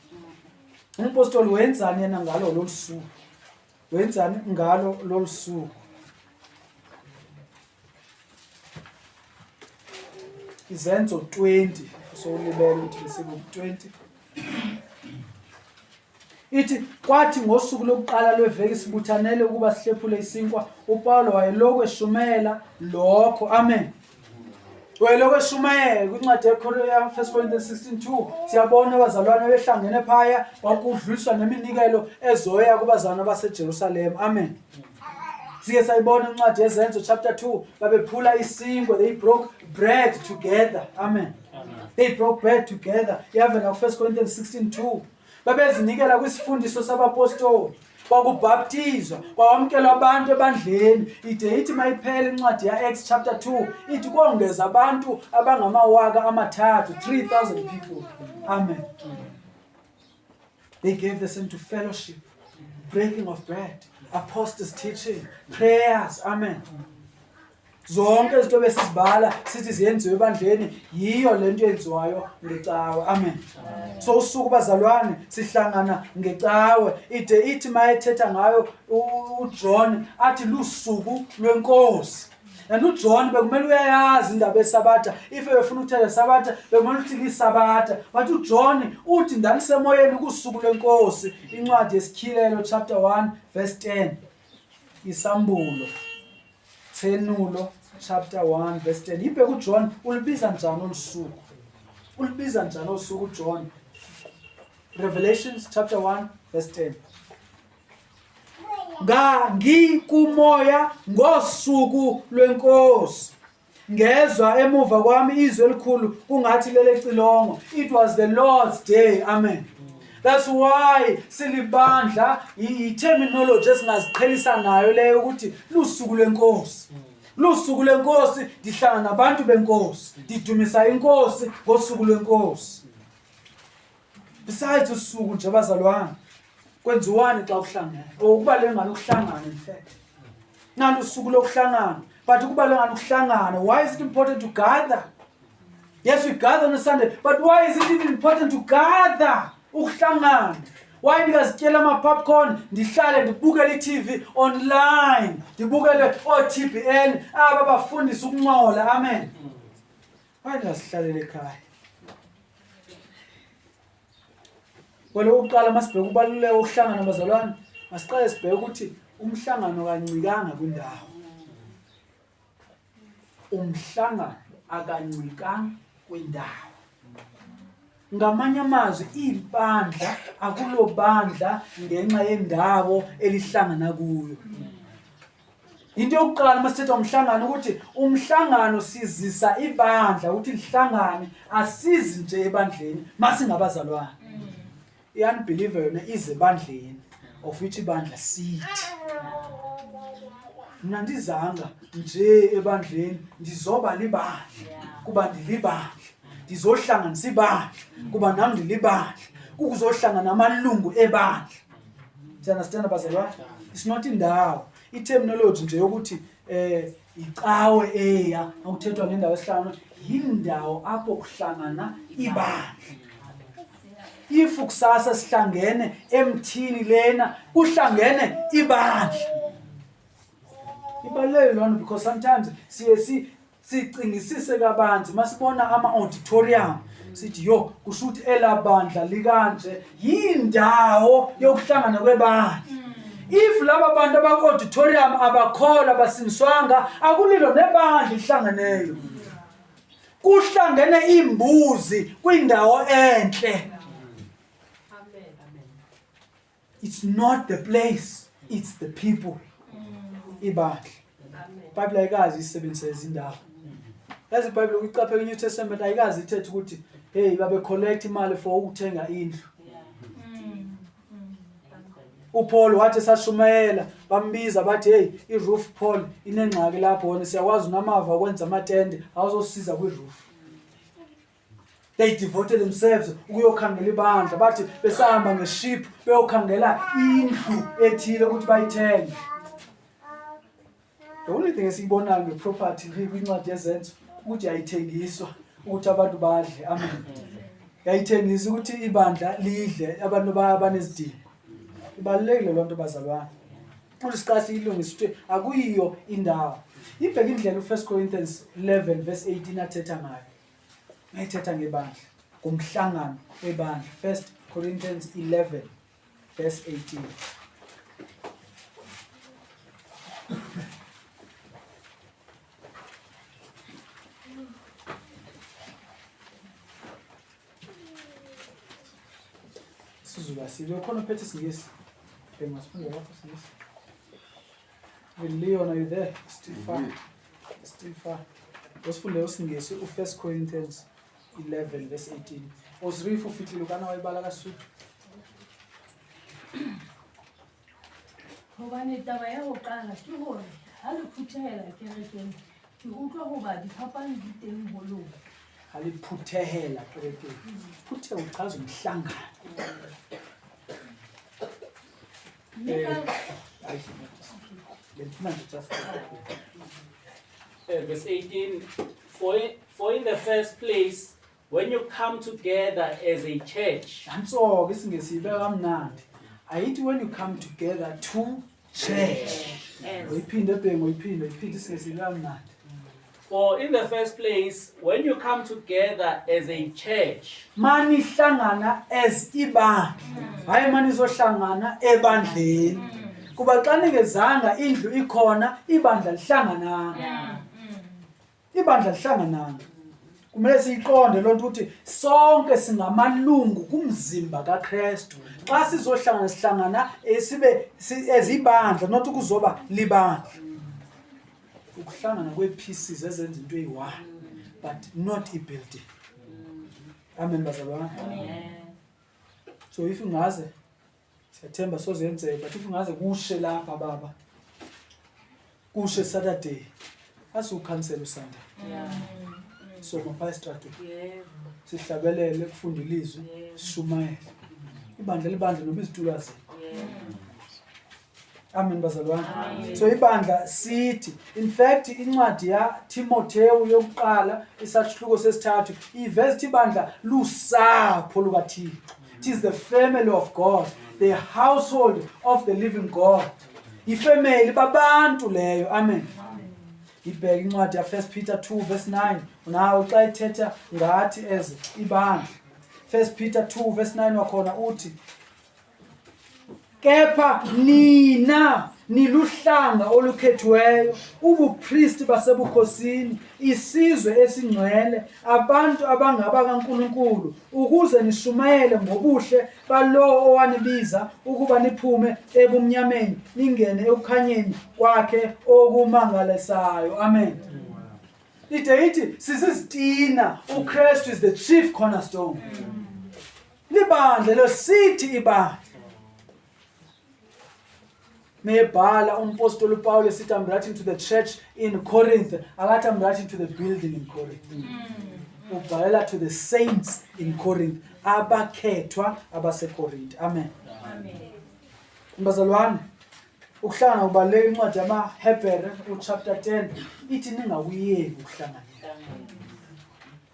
Umpostoli wenzani yena ngalo lolu suku? Wenzani ngalo lolu suku? Izenzo 20, sowulibele ukuthi besiku 20. Ithi kwathi ngosuku lokuqala lweveki sibuthanele ukuba sihlephule isinkwa, uPawulo wayelokhu eshumela lokho. Amen. Wayelokhu eshumayela kwincwadi ya-1 Corinthians 16:2 siyabona abazalwane behlangene phaya kwakudluliswa neminikelo ezoya kubazalwane baseJerusalema. Amen. Sike sayibona incwadi yeZenzo chapter 2 babephula isinkwa, they broke bread together. Amen. They broke bread together. Iyavela ku-1 Corinthians 16:2. Babezinikela kwisifundiso sabapostoli. Kwakubhaptizwa, kwawamkelwa abantu ebandleni. Ide ithi mayiphela incwadi ya-Acts chapter 2 ithi kongeza abantu abangamawaka amathathu, 3000 people. Amen. They gave the same to fellowship, breaking of bread, apostles teaching, prayers. Amen. Zonke izinto besizibala sithi ziyenziwe ebandleni yiyo lento yenziwayo ngecawe. Amen. So usuku bazalwane sihlangana ngecawe. Ide ithi mayethetha ngayo uJohn athi lusuku lwenkosi. And uJohn bekumele uyayazi indaba yeSabatha. If ebefuna ukuthetha iSabatha bekumele ukuthi liSabatha. But uJohn uthi ndanisemoyeni kusuku lwenkosi. Incwadi yesityhilelo chapter 1 verse 10. Isambulo. Thenulo chapter 1 verse 10. Yibheke uJohn ulibiza njani olusuku? Ulibiza njani olusuku uJohn? Revelations chapter 1 verse 10. Ngangikumoya ngosuku lwenkosi. Ngezwa emuva kwami izwi elikhulu kungathi lelecilongo. It was the Lord's day. Amen. That's why silibandla i-terminology esingaziqhelisa nayo leyo ukuthi lusuku lwenkosi. Lusuku lwenkosi ndihlala nabantu benkosi. Ndidumisa inkosi ngosuku lwenkosi. Besides usuku nje bazalwane kwenziwani xa uhlangene? Or kubaluleke ngani ukuhlangana in fact? Nalo usuku lokuhlangana but kubaluleke ngani ukuhlangana? Why is it important to gather? Yes, we gather on a Sunday, but why is it even important to gather? Ukuhlangana. Why ndingazityela ama-popcorn ndihlale ndibukele i-TV online ndibukele oo-TBN aba bafundisa ukuncola amen. Why ndingazihlalele ekhaya? Well, okokuqala masibheke ukubaluleka kokuhlangana bazalwane, masiqale sibheke ukuthi umhlangano kancikanga kwindawo. Umhlangano akancikanga kwindawo. Ngamanye amazwi ibandla akulobandla ngenxa yendawo elihlangana kuyo. Into yokuqala uma sithetha umhlangano ukuthi umhlangano sizisa ibandla ukuthi lihlangane asizi nje ebandleni masingabazalwane. I-unbeliever yona ize ebandleni of which ibandla sithi. Mina ndizanga nje ebandleni ndizoba libandla kuba ndilibandla ndizohlanganisa ibandla kuba nam ndilibandla kukuzohlangana amalungu ebandla. Siyanastana bazalwane? It's not indawo. I-terminology nje yokuthi eh icawe eya akuthethwa ngendawo esihlangana yindawo apho kuhlangana ibandla. If kusasa sihlangene emthini lena kuhlangene ibandla. Ibalulekile lona because sometimes siye si sicingisise kabanzi masibona ama-auditorium sithi yo kusho ukuthi elabandla likanje yindawo yokuhlangana kwebandla if laba bantu abaku-auditorium abakholwa abasindiswanga akulilo nebandla elihlangeneyo kuhlangene imbuzi kwindawo enhle It's not the place, it's the people. Ibandla. IBhayibheli ayikazi isebenzise izindawo. Yazi iBhayibheli ukucaphela iNew Testament ayikazi ithethe ukuthi hey babe collect imali for ukuthenga indlu. uPaul wathi esashumayela bambiza bathi hey iroof Paul inengxaki lapho wena siyakwazi unamava okwenza amatende awuzosiza kwiroof They devoted themselves ukuyokhangela ibandla bathi besahamba ngeship beyokhangela indlu ethile ukuthi bayithenge. The only thing esiyibonayo ngeproperty kwincwadi yezenzo ukuthi yayithengiswa ukuthi abantu badle. Amen. Yayithengisa ukuthi ibandla lidle abantu abanezidingo. Ibalulekile loo nto bazalwane. Futhi siqale siyilungise ukuthi akuyiyo indawo. Ibheke indlela u-1 Corinthians 11 verse 18 athetha ngayo. Mayithetha ngebandla, ngomhlangano webandla. 1 Corinthians 11 verse 18. Sizulu asibe khona uphethe isingisi. Bengasifunda lapho isingisi. Leon, are you there? Still far. Mm -hmm. Still far. Osifunde usingisi u1 Corinthians 11 verse 18. Osrifu fihlile kana wa ibala ka Sotho. Hobane taba ya ho qala ke hore ha le phuthehela kerekeng, ke utlwa hoba diphapang di teng ho lona. Ha le phuthehela kerekeng. Phutheho uchaza umhlangano. Verse 18 For in the first place, when you come together as a church. Nanso-ke isiNgisi ibeka kamnandi. Ayithi when you come together to church. Uyiphinde ebhengu uyiphinde uyiphinde isiNgisi ibeka kamnandi. For in the first place, when you come together as a church, manihlangana as ibandla hayi manizohlangana ebandleni kuba xa ningezanga indlu ikhona ibandla lihlangananga ibandla lihlangananga kumele siyiqonde loo nto ukuthi sonke singamalungu kumzimba kaKristu xa sizohlangana sihlangana eh, sibe ezibandla not ukuzoba libandla ukuhlangana kwee-pieces ezenza into eyi-one but not i-building amen bazalwane So if ngaze siyathemba sozenzeka, but if ngaze kushe lapha baba, kushe Saturday, asiwukhansela uSunday. So mapha estradweni. Sihlabelele, kufunda ilizwi, sishumayele. Ibandla libandla noma izitulo azikho. Amen bazalwane. So ibandla sithi, in fact incwadi ya Timotheo yokuqala isahluko sesithathu iveza ukuthi ibandla lusapho lukaThixo. It is the family of God, the household of the living God. Ifamily babantu leyo. Amen. Ibheke incwadi ya 1 Peter 2 verse 9. Nawe xa ethetha ngathi as ibandla. 1 Peter 2 verse 9 wakhona uthi, Kepha nina niluhlanga olukhethiweyo, ubupristi basebukhosini, isizwe esingcwele, abantu abangaba kaNkulunkulu, ukuze nishumayele ngobuhle balowo owanibiza ukuba niphume ebumnyameni ningene ekukhanyeni kwakhe okumangalisayo. Amen. Ide ithi sisizitina, uKristu is the chief cornerstone. Libandla lo sithi ibandla. Mebhala umpostoli uPaul esithi I'm writing to the church in Corinth, akathi I'm writing to the building in Corinth. Ubhalela to the saints in Corinth, abakhethwa abaseKorinth. Amen. Amen. Bazalwane, ukuhlangana kubaluleke. Incwadi yamaHebhere uchapter 10 ithi ningakuyeki ukuhlanganyela.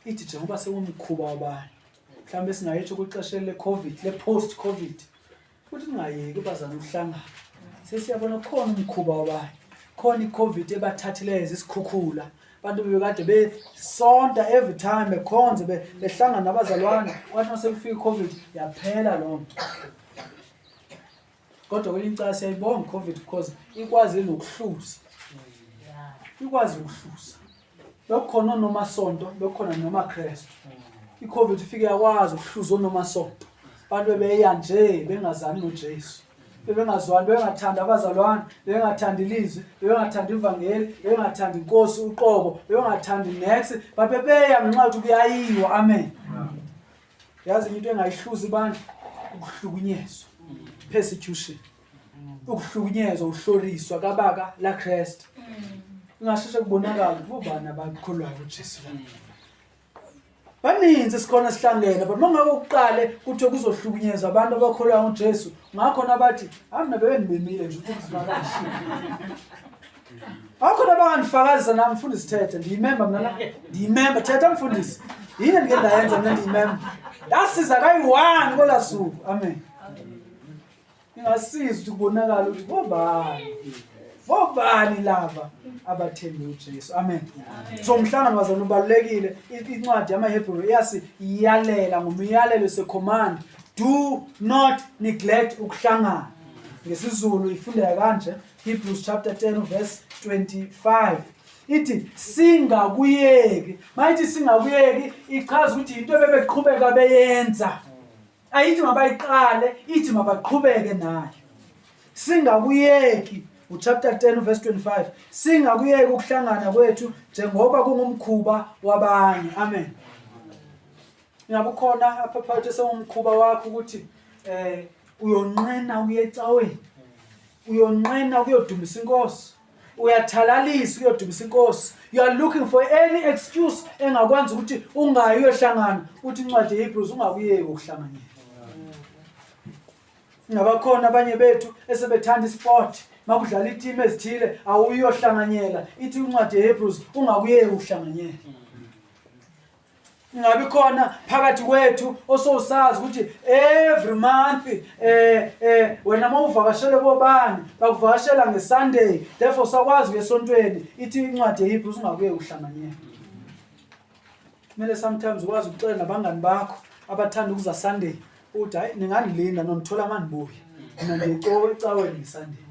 Ithi njengoba sewumkhuba wabanye, mhlawumbe singayitsho kwixesha le-COVID, le-post COVID, futhi ningayeki bazana ukuhlangana. Sesiyabona khona umkhuba wabanye, khona i-COVID ebathathileyo isikhukhula. Abantu bebekade besonta every time, bekhonze, behlangana nabazalwane, kwathi uma sekufika i-COVID yaphela loo nto. Kodwa kwelinye icala siyayibonga i-COVID because ikwazi nokuhluza, ikwazi ukuhluza. Bekukhona onomasonto, bekukhona nomaKristu. I-COVID ifike yakwazi ukuhluza onomasonto. Abantu bebeya nje bengazani noJesu, bebengazwani, bebengathandi abazalwane, bebengathandi ilizwi, bebengathandi ivangeli, bebengathandi inkosi uqobo, bebengathandi nex, but bebeya ngenxa yokuthi kuyayiwa. Amen. Yazi into engayihluza ibandla? Ukuhlukunyezwa, persecution, ukuhlukunyezwa, uhloriswa kabaka la Christ. Ingasheshe kubonakala ukuthi bobani abakholwayo kuJesu la. Baninzi sikhona sihlangene, but mangabe uqale kuthiwe kuzohlukunyezwa abantu abakholwayo uJesu, ngakhona bathi amna bebendimemile nje ukuthi sivakashe. Akhona abangandifakazisa nami mfundisi, thetha, ndiyimemba mna la, ndiyimemba, thetha mfundisi. Yini endike ndayenza mna ndiyimemba? Ndasiza kayi-one kwelaa suku. Amen. Ingasiza ukuthi kubonakala ukuthi bobani laba abathembe uJesu. Amen. So umhlangano wazana ubalulekile. Incwadi yamaHebrew iyasiyalela ngomyalelo secommand, do not neglect ukuhlangana. NgesiZulu ifundeka kanje, Hebrews chapter 10 verse 25, ithi singakuyeki. Mayithi singakuyeki, ichaza ukuthi into ebebeqhubeka beyenza. Ayithi mabayiqale, ithi mabaqhubeke nayo. Singakuyeki, uchapter 10 verse 25, singakuyeki ukuhlangana kwethu njengoba kungumkhuba wabanye. Amen. Ingabe ukhona apha phakathi esewumkhuba wakho ukuthi uyonqena uye ecaweni, uyonqena ukuyodumisa inkosi, uyathalalisa ukuyodumisa inkosi, you are looking for any excuse engakwenza ukuthi ungayi uyohlangana? Uthi incwadi yeHebrews ungakuyeki ukuhlanganyela. Ngabakhona abanye bethu esebethanda isport, makudlala iteam ezithile awuyohlanganyela, ithi incwadi yeHebrews ungakuyeki ukuhlanganyela. Ngabe khona phakathi kwethu osowusazi ukuthi every month wena mawuvakashele bobani, bakuvakashela ngeSunday, therefore sakwazi uyesontweni, ithi incwadi yeHebrews ungakuye uhlanganyela. Kumele sometimes ukwazi ukuxela nabangani bakho abathanda ukuza Sunday, uthi hayi, ningandilinda nondithola manibuye, mina ndiye ecaweni ngeSunday.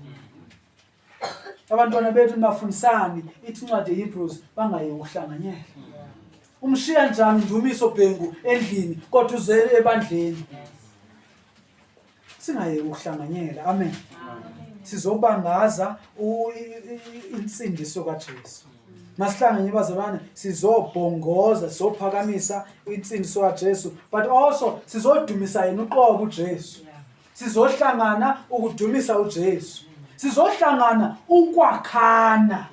Abantwana bethu nibafundisani, ithi incwadi yeHebrews bangaye ukuhlanganyela. Umshiya njani Ndumiso Bhengu endlini kodwa uze ebandleni? Singayeki ukuhlanganyela. Amen. Sizobangaza insindiso kaJesu. Masihlanganye bazalwane sizobhongoza sizophakamisa insindiso kaJesu but also sizodumisa yena uqobo uJesu. Sizohlangana ukudumisa uJesu. Sizohlangana ukwakhana.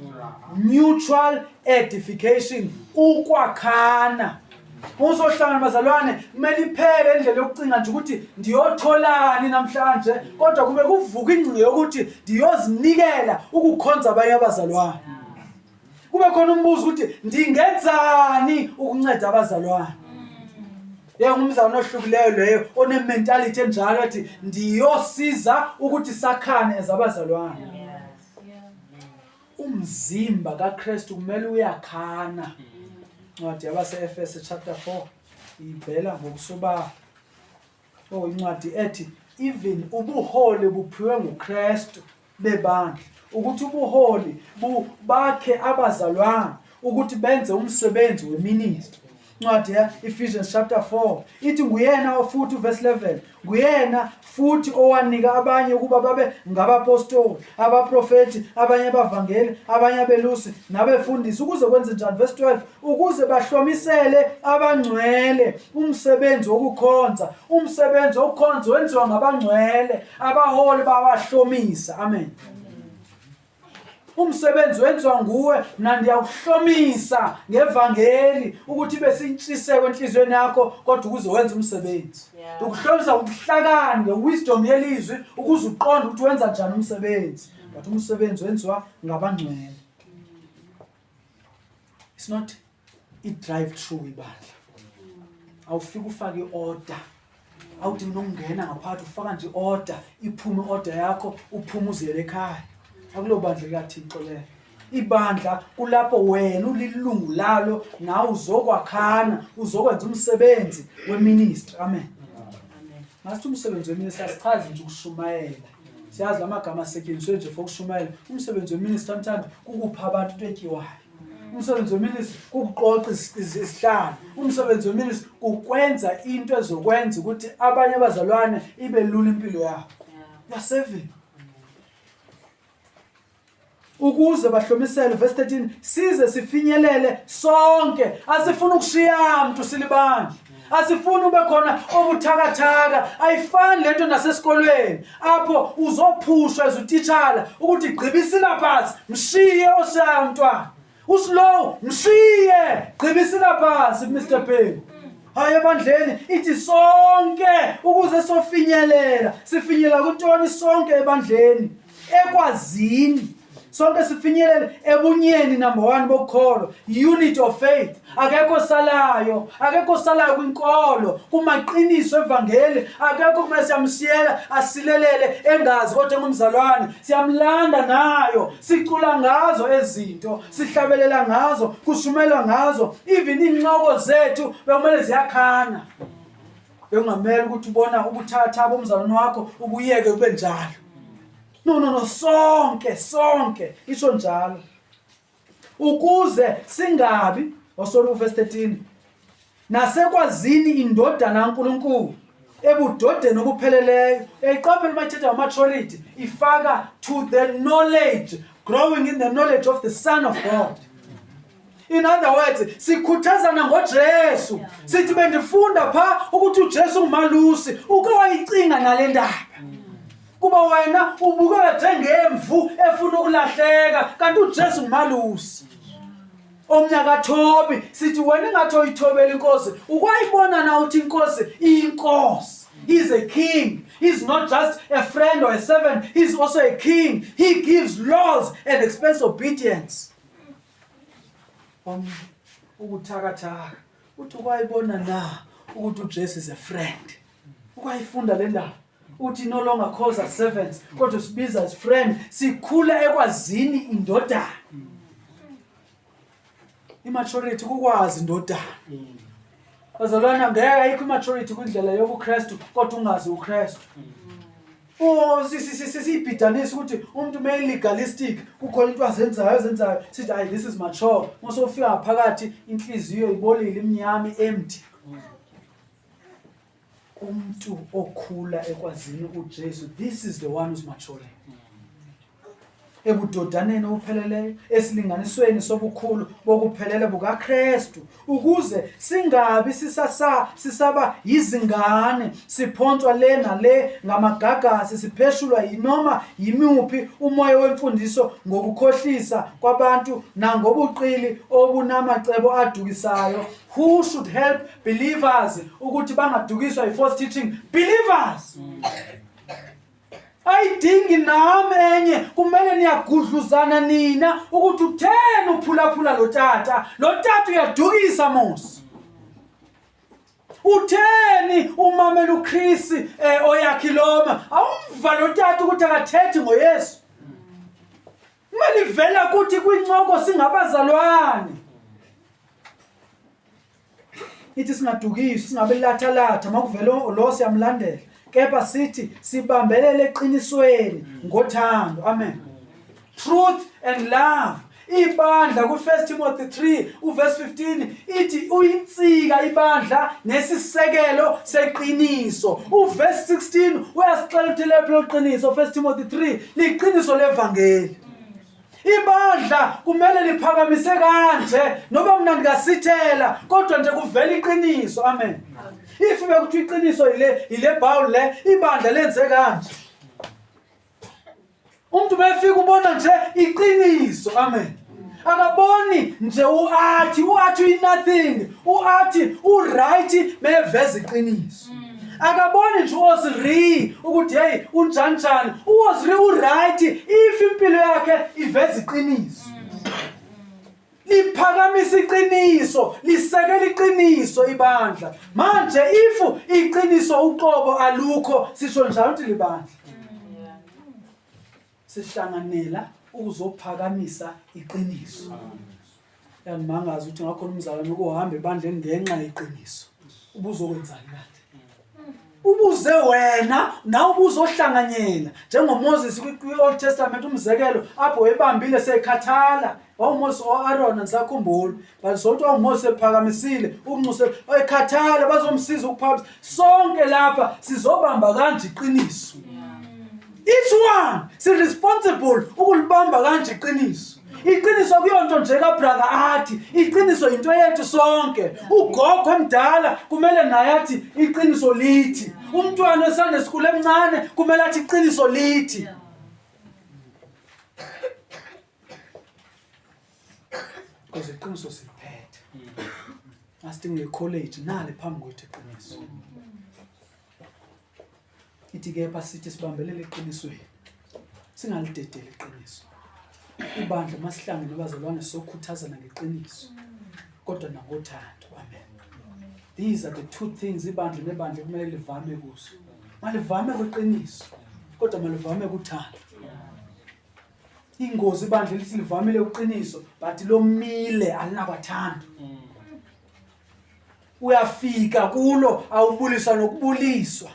Mutual edification ukwakhana. Uzohlangana bazalwane kumele iphele indlela yokucinga nje ukuthi ndiyotholani namhlanje kodwa kube kuvuka ingcinga yokuthi ndiyozinikela ukukhonza abanye abazalwane. Kube khona umbuzo ukuthi ndingenzani ukunceda abazalwane. Yebo umzalwane ohlukileyo leyo onementality enjalo ethi ndiyosiza ukuthi sakhane as abazalwane. Umzimba kaKristu kumele uyakhana. Incwadi yabaseEfese chapter 4 ibhela ngokusobala. Oh incwadi ethi even ubuholi buphiwe nguKristu bebandla ukuthi ubuholi bakhe abazalwane ukuthi benze umsebenzi weministry. Incwadi ya-Ephesians chapter 4 ithi nguyena futhi uverse 11 nguyena futhi owanika abanye ukuba babe ngabapostoli, abaprofethi, abanye abavangeli, abanye abelusi nabefundisi ukuze kwenze njani? Verse 12 ukuze bahlomisele abangcwele umsebenzi wokukhonza. Umsebenzi wokukhonza wenziwa ngabangcwele, abaholi bawahlomisa. Amen. Umsebenzi wenziwa nguwe mna ndiyakuhlomisa ngevangeli ukuthi ibe sintshiseko enhliziyweni yakho kodwa ukuze wenze umsebenzi. Ukuhlomisa ngobuhlakani ngewisdom yelizwi ukuze uqonde ukuthi wenza njani umsebenzi. But umsebenzi wenziwa ngabangcwele. It's not i-drive through ibandla. Awufike ufake i-order. Awudingi nokungena ngaphakathi ufaka nje i-order, iphume i-order yakho, uphume uziyele ekhaya. Akulo bandla likaThixo lelo. Ibandla kulapho wena ulilungu lalo nawe uzokwakhana, uzokwenza umsebenzi weministry. Amen. Masithi umsebenzi weministry asichazi nje ukushumayela. Siyazi lamagama asetshenziswe nje for ukushumayela. Umsebenzi weministry mthando kukupha abantu into etyiwayo. Umsebenzi weministry kukuqoqa isihlalo. Umsebenzi weministry kukwenza into ezokwenza ukuthi abanye abazalwane ibe lula impilo yabo. You are serving. Ukuze bahlomisele verse 13 size sifinyelele sonke asifuni ukushiya mntu silibandla asifuni ube khona obuthakathaka ayifani lento nasesikolweni apho uzophushwa as utitshala ukuthi gqiba isilabhasi mshiye oshayo umntwana uslow mshiye gqiba isilabhasi Mr Bhengu hayi ebandleni ithi sonke ukuze sofinyelela sifinyelela kuntoni sonke ebandleni ekwazini sonke sifinyelele ebunyeni number 1 bokukholwa unity of faith akekho salayo akekho salayo kwinkolo kumaqiniso evangeli akekho kumele siyamsiyela asilelele engazi kodwa engumzalwane siyamlanda nayo sicula ngazo ezinto sihlabelela ngazo kushumelwa ngazo even incoko zethu bekumele ziyakhana bekungamele ukuthi ubona ubuthatha bomzalwane wakho ubuyeke kube njalo no no no sonke sonke isho njalo ukuze singabi wasolo uverse 13 nasekwazini indodana kaNkuluNkulu ebudodeni obupheleleyo eyiqaphela uma ithetha ngamaturity ifaka to the knowledge growing in the knowledge of the son of God In other words, sikhuthazana ngoJesu. Sithi bendifunda pha ukuthi uJesu ngumalusi, uke wayicinga nale ndaba. Kuba wena ubukeka njengemvu efuna ukulahleka, kanti uJesu ngumalusi. Omnye akathobi, sithi wena ingathi oyithobela inkosi, ukwayibona na uthi inkosi iyinkosi. He's a king. He's not just a friend or a servant. He's also a king. He gives laws and expects obedience. Ubuthakathaka uthi ukwayibona na ukuthi uJesu is a friend ukwayifunda le ndaba uthi no longer calls us servants kodwa usibiza as friend sikhula ekwazini indodana imaturity kukwazi indodana bazalwana ngeke ayikho imaturity kwindlela yobuKristu kodwa ungazi uKristu Oh sisibhidanisa ukuthi umuntu uma legalistic kukhona into azenzayo azenzayo sithi ayi this is mature uma ufika ngaphakathi inhliziyo ibolile imnyama empty umuntu okhula ekwazini uJesu this is the one who's maturing. Ebudodaneni obupheleleyo, esilinganisweni sobukhulu bokuphelela bukaKristu, ukuze singabi sisasa sisaba yizingane, siphonswa le nale ngamagagasi, sipheshulwa yinoma yimuphi umoya wemfundiso ngokukhohlisa kwabantu nangobuqili obunamacebo adukisayo. Who should help believers ukuthi bangadukiswa yi-false teaching? Believers. Ayidingi nami enye, kumele niyagudluzana nina ukuthi utheni uphulaphula lo tata. Lo tata uyadukisa mos. Utheni umamela uChris eh, oyakhiloma? Awumva lo tata ukuthi akathethi ngoYesu. Kumele ivela kuthi kwincoko singabazalwane. Ithi singadukiswa, singabe lathalatha makuvela lo siyamlandela. Kepha sithi sibambelele eqinisweni ngothando. Amen. Truth and love. Ibandla ku-1 Timothy 3 uverse 15 ithi uyinsika ibandla nesisekelo seqiniso. Uverse 16 uyasixela ukuthi lephi loqiniso 1 Timothy 3 liqiniso levangeli. Ibandla kumele liphakamise kanje noma mnandi kasithela kodwa nje kuvela iqiniso. Amen. If bekuthiwa iqiniso ile ile bowl le ibandla lenze kanje. Umuntu mefika ubona nje iqiniso. Amen. Akaboni nje uathi uathi uyi nothing uathi u right meveza iqiniso. Akaboni nje uOsri ukuthi hey unjanjani uOsri u right if impilo yakhe iveza iqiniso. Liphakamisa iqiniso, lisekela iqiniso ibandla. Manje if iqiniso uqobo alukho sisho njalo ukuthi libandla. Sihlanganela ukuzophakamisa iqiniso. Yangimangaza ukuthi ngakhona umzalwane ukuhamba ebandleni ngenxa yeqiniso. Ubuzokwenzani kanti? Ubuze wena nawe ubuzohlanganyela njengoMoses kwi-Old Testament umzekelo apho wayebambile sekhathala wawuMoses o-Aaron angisakhumbuli but sokuthi wawuMoses ephakamisile unxuse ekhathala bazomsiza ukuphakamisa sonke lapha sizobamba kanje iqiniso each one si responsible ukulibamba kanje iqiniso iqiniso kuyonto nje kabrother athi iqiniso into yethu sonke ugogo emdala kumele naye athi iqiniso lithi umntwana weSunday school emncane kumele athi iqiniso lithi because iqiniso siliphethe asidinga ikholeji nale phambi kwethu iqiniso Ithi kepha sithi sibambelele eqinisweni. Singalidedeli iqiniso. Ibandla masihlangene abazalwane sokhuthazana ngeqiniso. Kodwa nangothando. Amen. These are the two things ibandla nebandla kumele livame kuzo. Malivame kwiqiniso kodwa malivame kuthando. Ingozi ibandla lithi livamile uqiniso but lomile alinabathando. Uyafika kulo awubuliswa nokubuliswa.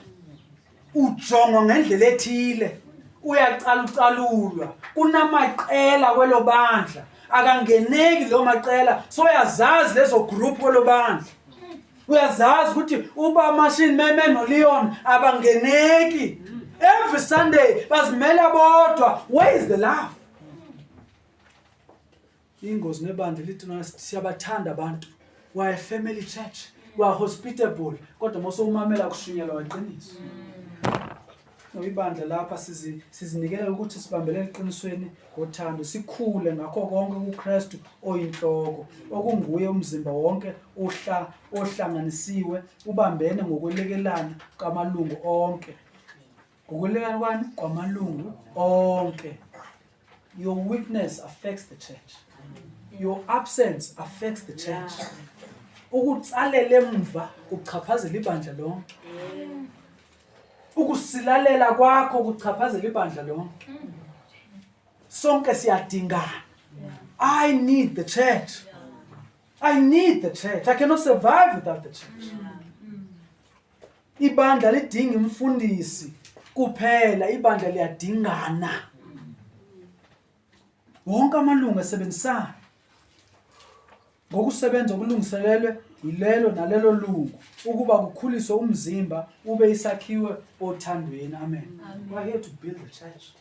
Ujongwa ngendlela ethile. Uyacalucalulwa. Kunamaqela kwelo bandla. Akangeneki lo maqela soyazazi lezo group kwelo bandla. Uyazazi ukuthi uba Machine Meme noLeon abangeneki. Every Sunday bazimela bodwa. Where is the love? Ingozi nebandla lithi nona siyabathanda abantu. We are a family church. We are hospitable. Kodwa mose umamela kushunyelwa iqiniso. No ibandla lapha sizinikela ukuthi sibambelele eqinisweni ngothando sikhule ngakho konke kuKristu oyinhloko okunguye umzimba wonke uhla ohlanganisiwe ubambene ngokwelekelana kwamalungu onke ngokwelekelana kwani kwamalungu onke Your weakness affects the church. Your absence affects the church. Ukutsalela emva kuchaphazela ibandla lonke. Ukusilalela kwakho kuchaphazela ibandla lonke. Sonke siyadingana. I need the church. I need the church. I cannot survive without the church. Ibandla lidinga imfundisi kuphela, ibandla liyadingana. Wonke amalungu esebenzisana ngokusebenza okulungiselelwe yilelo nalelo lungu ukuba kukhuliswe umzimba ube isakhiwe othandweni. Amen. We are here to build the church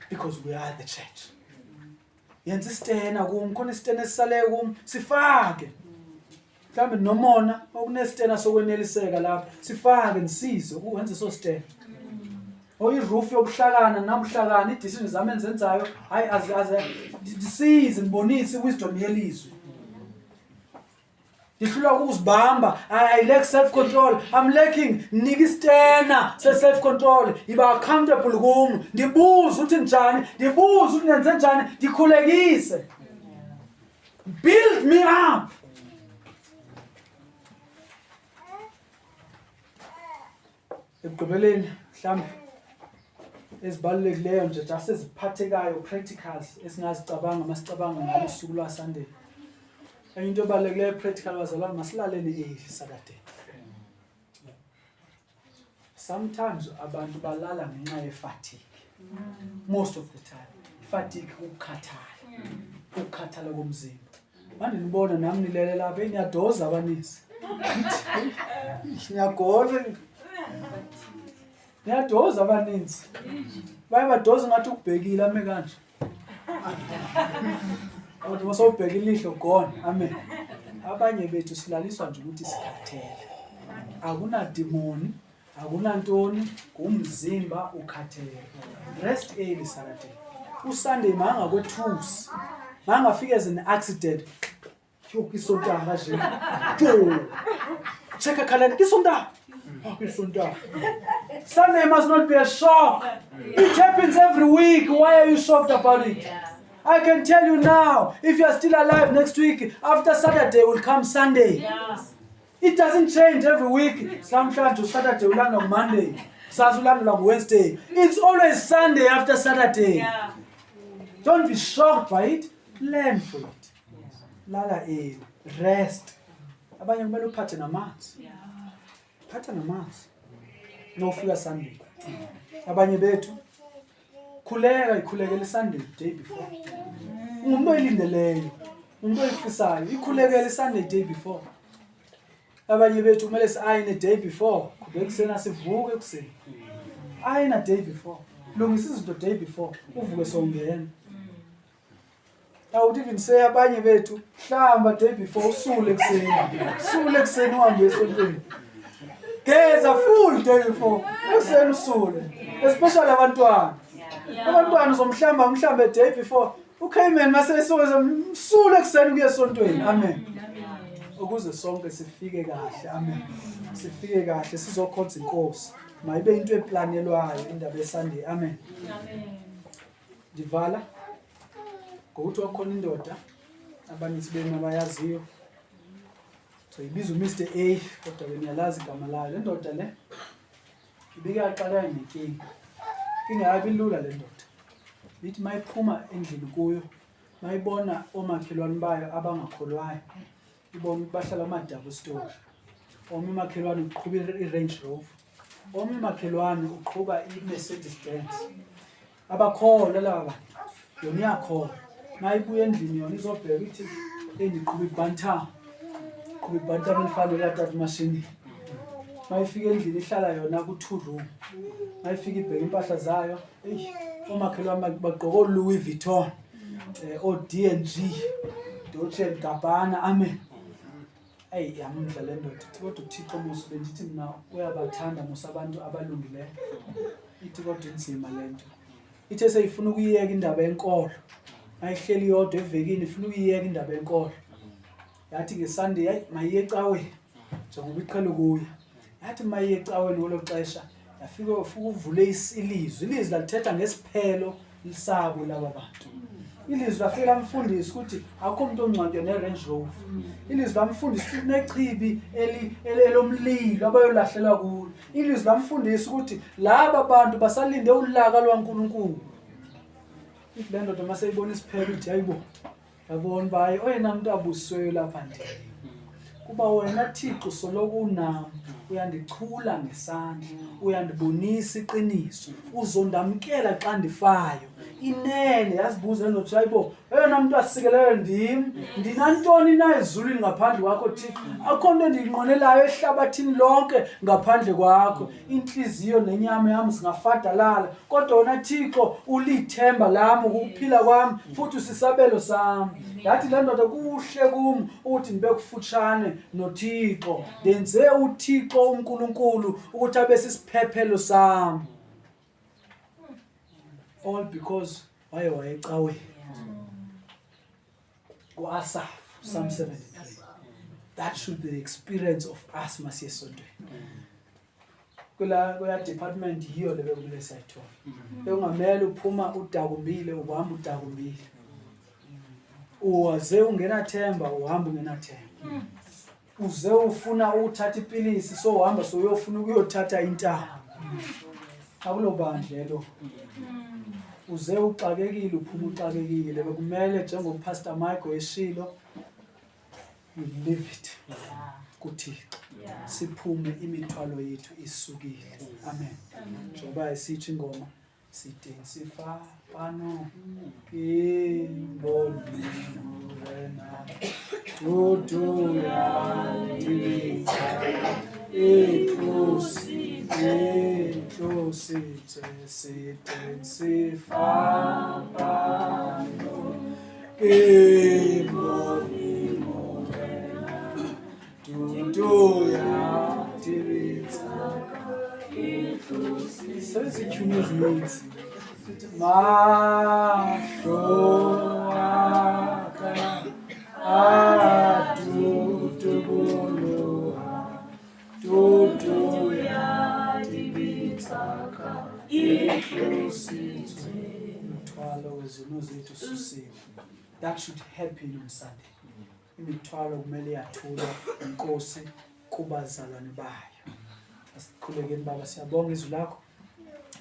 because we are the church. Yenza isitena kum, khona isitena esisaleyo kum, sifake. Mhlawumbe nomona okunesitena sokweneliseka lapho, sifake ndisize uwenze so sitena. Oyi-roof yobuhlakana nabuhlakana i-decision zami endizenzayo hayi aze aze ndisize ndibonise i-wisdom yelizwi. Ndihlulwa ukuzibamba. I lack self control. I'm lacking. Nika isitena se self control. Yiba accountable kum. Ndibuze ukuthi njani, ndibuze ukuthi nenze njani, ndikhulekise. Build me up. Ekugqibeleni mhlambe ezibalulekileyo nje just eziphathekayo practicals esingazicabanga masicabanga ngalo suku lwaSunday. Enye into ebalulekileyo practical bazalwane masilaleni early Saturday. Sometimes abantu balala ngenxa ye-fatigue. Most of the time. Fatigue ukukhathala. Ukukhathala komzimba. Manje nibona nami nilele lapha niyadoza abaninzi. Niyagola. Niyadoza abaninzi. Baye badoza ngathi ukubhekile ame kanje. Kodwa uma sewubheka ilihlo gone. Amen. Abanye bethu silaliswa nje ukuthi sikhathele. Akunadimoni, akunantoni, ngumzimba ukhathele. Rest early Saturday. USunday mangakwethusi. Mangafika as an accident. Yho, isontaha nje. Yho. Check a calendar. Isontaha. Oh, isontaha. Sunday must not be a shock. It happens every week. Why are you shocked about it? Yeah. I can tell you now, if you are still alive next week, after Saturday will come Sunday. Yeah. It doesn't change every week. Namhlanje uSaturday ulandwa nguMonday. Kusasa ulandwa nguWednesday. It's always Sunday after Saturday. Yeah. Don't be shocked by it. Learn for it. Lala early. Rest. Abanye kumele uphathe namanzi. Yeah. Phatha namanzi. Nofika Sunday. Abanye bethu khuleka ikhulekele Sunday day before. Ungumuntu oyilindeleyo, umuntu oyifisayo, ikhulekele Sunday day before. Abanye bethu kumele si-ayine day before, khube ekuseni asivuke ekuseni. Ayina day before. Lungisa izinto day before, uvuke sowungena. I would even say abanye bethu hlamba day before usule ekuseni. Sule ekuseni uhambe esontweni. Geza full day before. Ekuseni usule. Especially abantwana. Abantwana uzomhlamba umhlambe day before. UCayman mase esuke msule ekuseni kuye esontweni. Amen. Ukuze sonke sifike kahle. Amen. Sifike kahle sizokhonza inkosi. Mayibe into eplanelwayo indaba yeSunday. Amen. Amen. Ndivala ngokuthi wakhona indoda abaninzi benu abayaziyo. So ibiza uMr A kodwa ke niyalazi igama layo. Le ndoda le ibike yaqala nenkinga. Inkinga yayo ilula le ndoda. Ithi mayiphuma endlini kuyo mayibona omakhelwane bayo abangakholwayo ibona ukuthi bahlala ama-double story. Omunye umakhelwane uqhuba i-Range Rover, omunye umakhelwane uqhuba i-Mercedes Benz. Abakholwa laba bantu, yona iyakholwa. Mayibuya endlini yona izobheka ithi endiqhuba ibhantam, qhuba ibhantam elifana nelatata umashinini. Mayifika endlini ihlala yona ku-two room. Mayifika ibheka impahla zayo, eyi omakhelwane bagqoka o-Louis Vuitton, o-D and G, Dolce and Gabbana, amen. Eyi yamdla le ndoda ithi kodwa uThixo mos bendithi mna uyabathanda mos abantu abalungileyo. Ithi kodwa inzima le nto. Ithe seyifuna ukuyiyeka indaba yenkolo. Mayihleli yodwa evekini ifuna ukuyiyeka indaba yenkolo. Yathi ngeSunday hayi mayiye ecaweni njengoba iqhela ukuya. Yathi mayiye ecaweni ngolo xesha yafika ufika uvule ilizwi. Ilizwi lalithetha ngesiphelo sabo laba bantu. Ilizwi lafike lamfundisa ukuthi akukho umuntu ongcwatywa ne-Range Rover. Ilizwi lamfundisa ukuthi kunechibi elomlilo abayolahlelwa kulo. Ilizwi lamfundisa ukuthi laba bantu basalinde ulaka lwaNkulunkulu. Ithi le ndoda uma seyibona isiphelo ithi hayibo, yabona uba hayi oyena mntu abusweyo lapha ndim. Kuba wena Thixo soloko unam, uyandichula ngesandla, uyandibonisa iqiniso, uzondamkela xa ndifayo. Inene yazibuza endoda hayibo, eyona mntu asikeleleyo ndim. Ndinantoni na ezulwini ngaphandle kwakho Thixo? Akho nto endiyinqwenelayo ehlabathini lonke ngaphandle kwakho. Intliziyo nenyama yam zingafadalala, kodwa wena Thixo ulithemba lam, ukuphila kwam, futhi usisabelo sam. Yathi le ndoda kuhle kum ukuthi ndibe kufutshane noThixo, ndenze uThixo uNkulunkulu ukuthi abe sisiphephelo sam. All because waye wayecaweni. Ku-Asaph, Psalm 73. That should be the experience of us masiye esontweni. Kula department yiyo le bekumele sayithola. Bekungamele uphuma udakumbile, uhamba udakumbile. Uwaze ungenathemba, uhamba ungenathemba. Uze ufuna ukuthatha ipilisi, so uhamba soyofuna ukuyothatha intaba. Akulo bandla lo. Uze uxakekile, uphuma uxakekile. Bekumele njengoPastor Michael eshilo, we leave it kuThixo. Siphume imithwalo yethu isukile. Amen. Njengoba esitsho ingoma, siteng sefapano ke bone Morena thoto ya dibe tsa e tlositswe seteng sefapano ke bone Morena thoto ya dibe tsa Sezityhuni ezininzi. Mahlo aka atutubuluha tutu ya dibe tsa ka e tlositswe. Umthwalo wezono zethu ususiwe. That should happen on Sunday. Imithwalo kumele yathulwa inkosi kubazalwane bayo. Asikhulekeni Baba, siyabonga izwi lakho.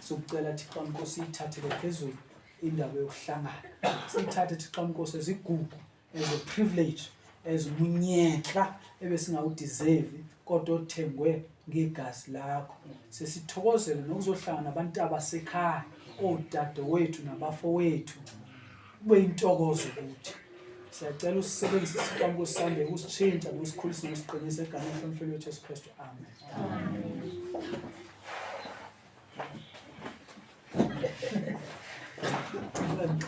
Sokucela Thixo Nkosi ithathele phezulu indaba yokuhlangana. Siyithathe Thixo Nkosi ezigugu, as a privilege, as umunyetla ebesingawudeserve kodwa othengwe ngegazi lakho. Sesithokozele nokuzohlangana nabantu abasekhaya, odadewethu nabafowethu. Kube intokozo ukuthi siyacela usisebenzise Thixo Nkosi sande ukusitshintsha nokusikhulisa nokusiqinisa egameni lomfeli wethu Jesu Kristu. Amen. Amen.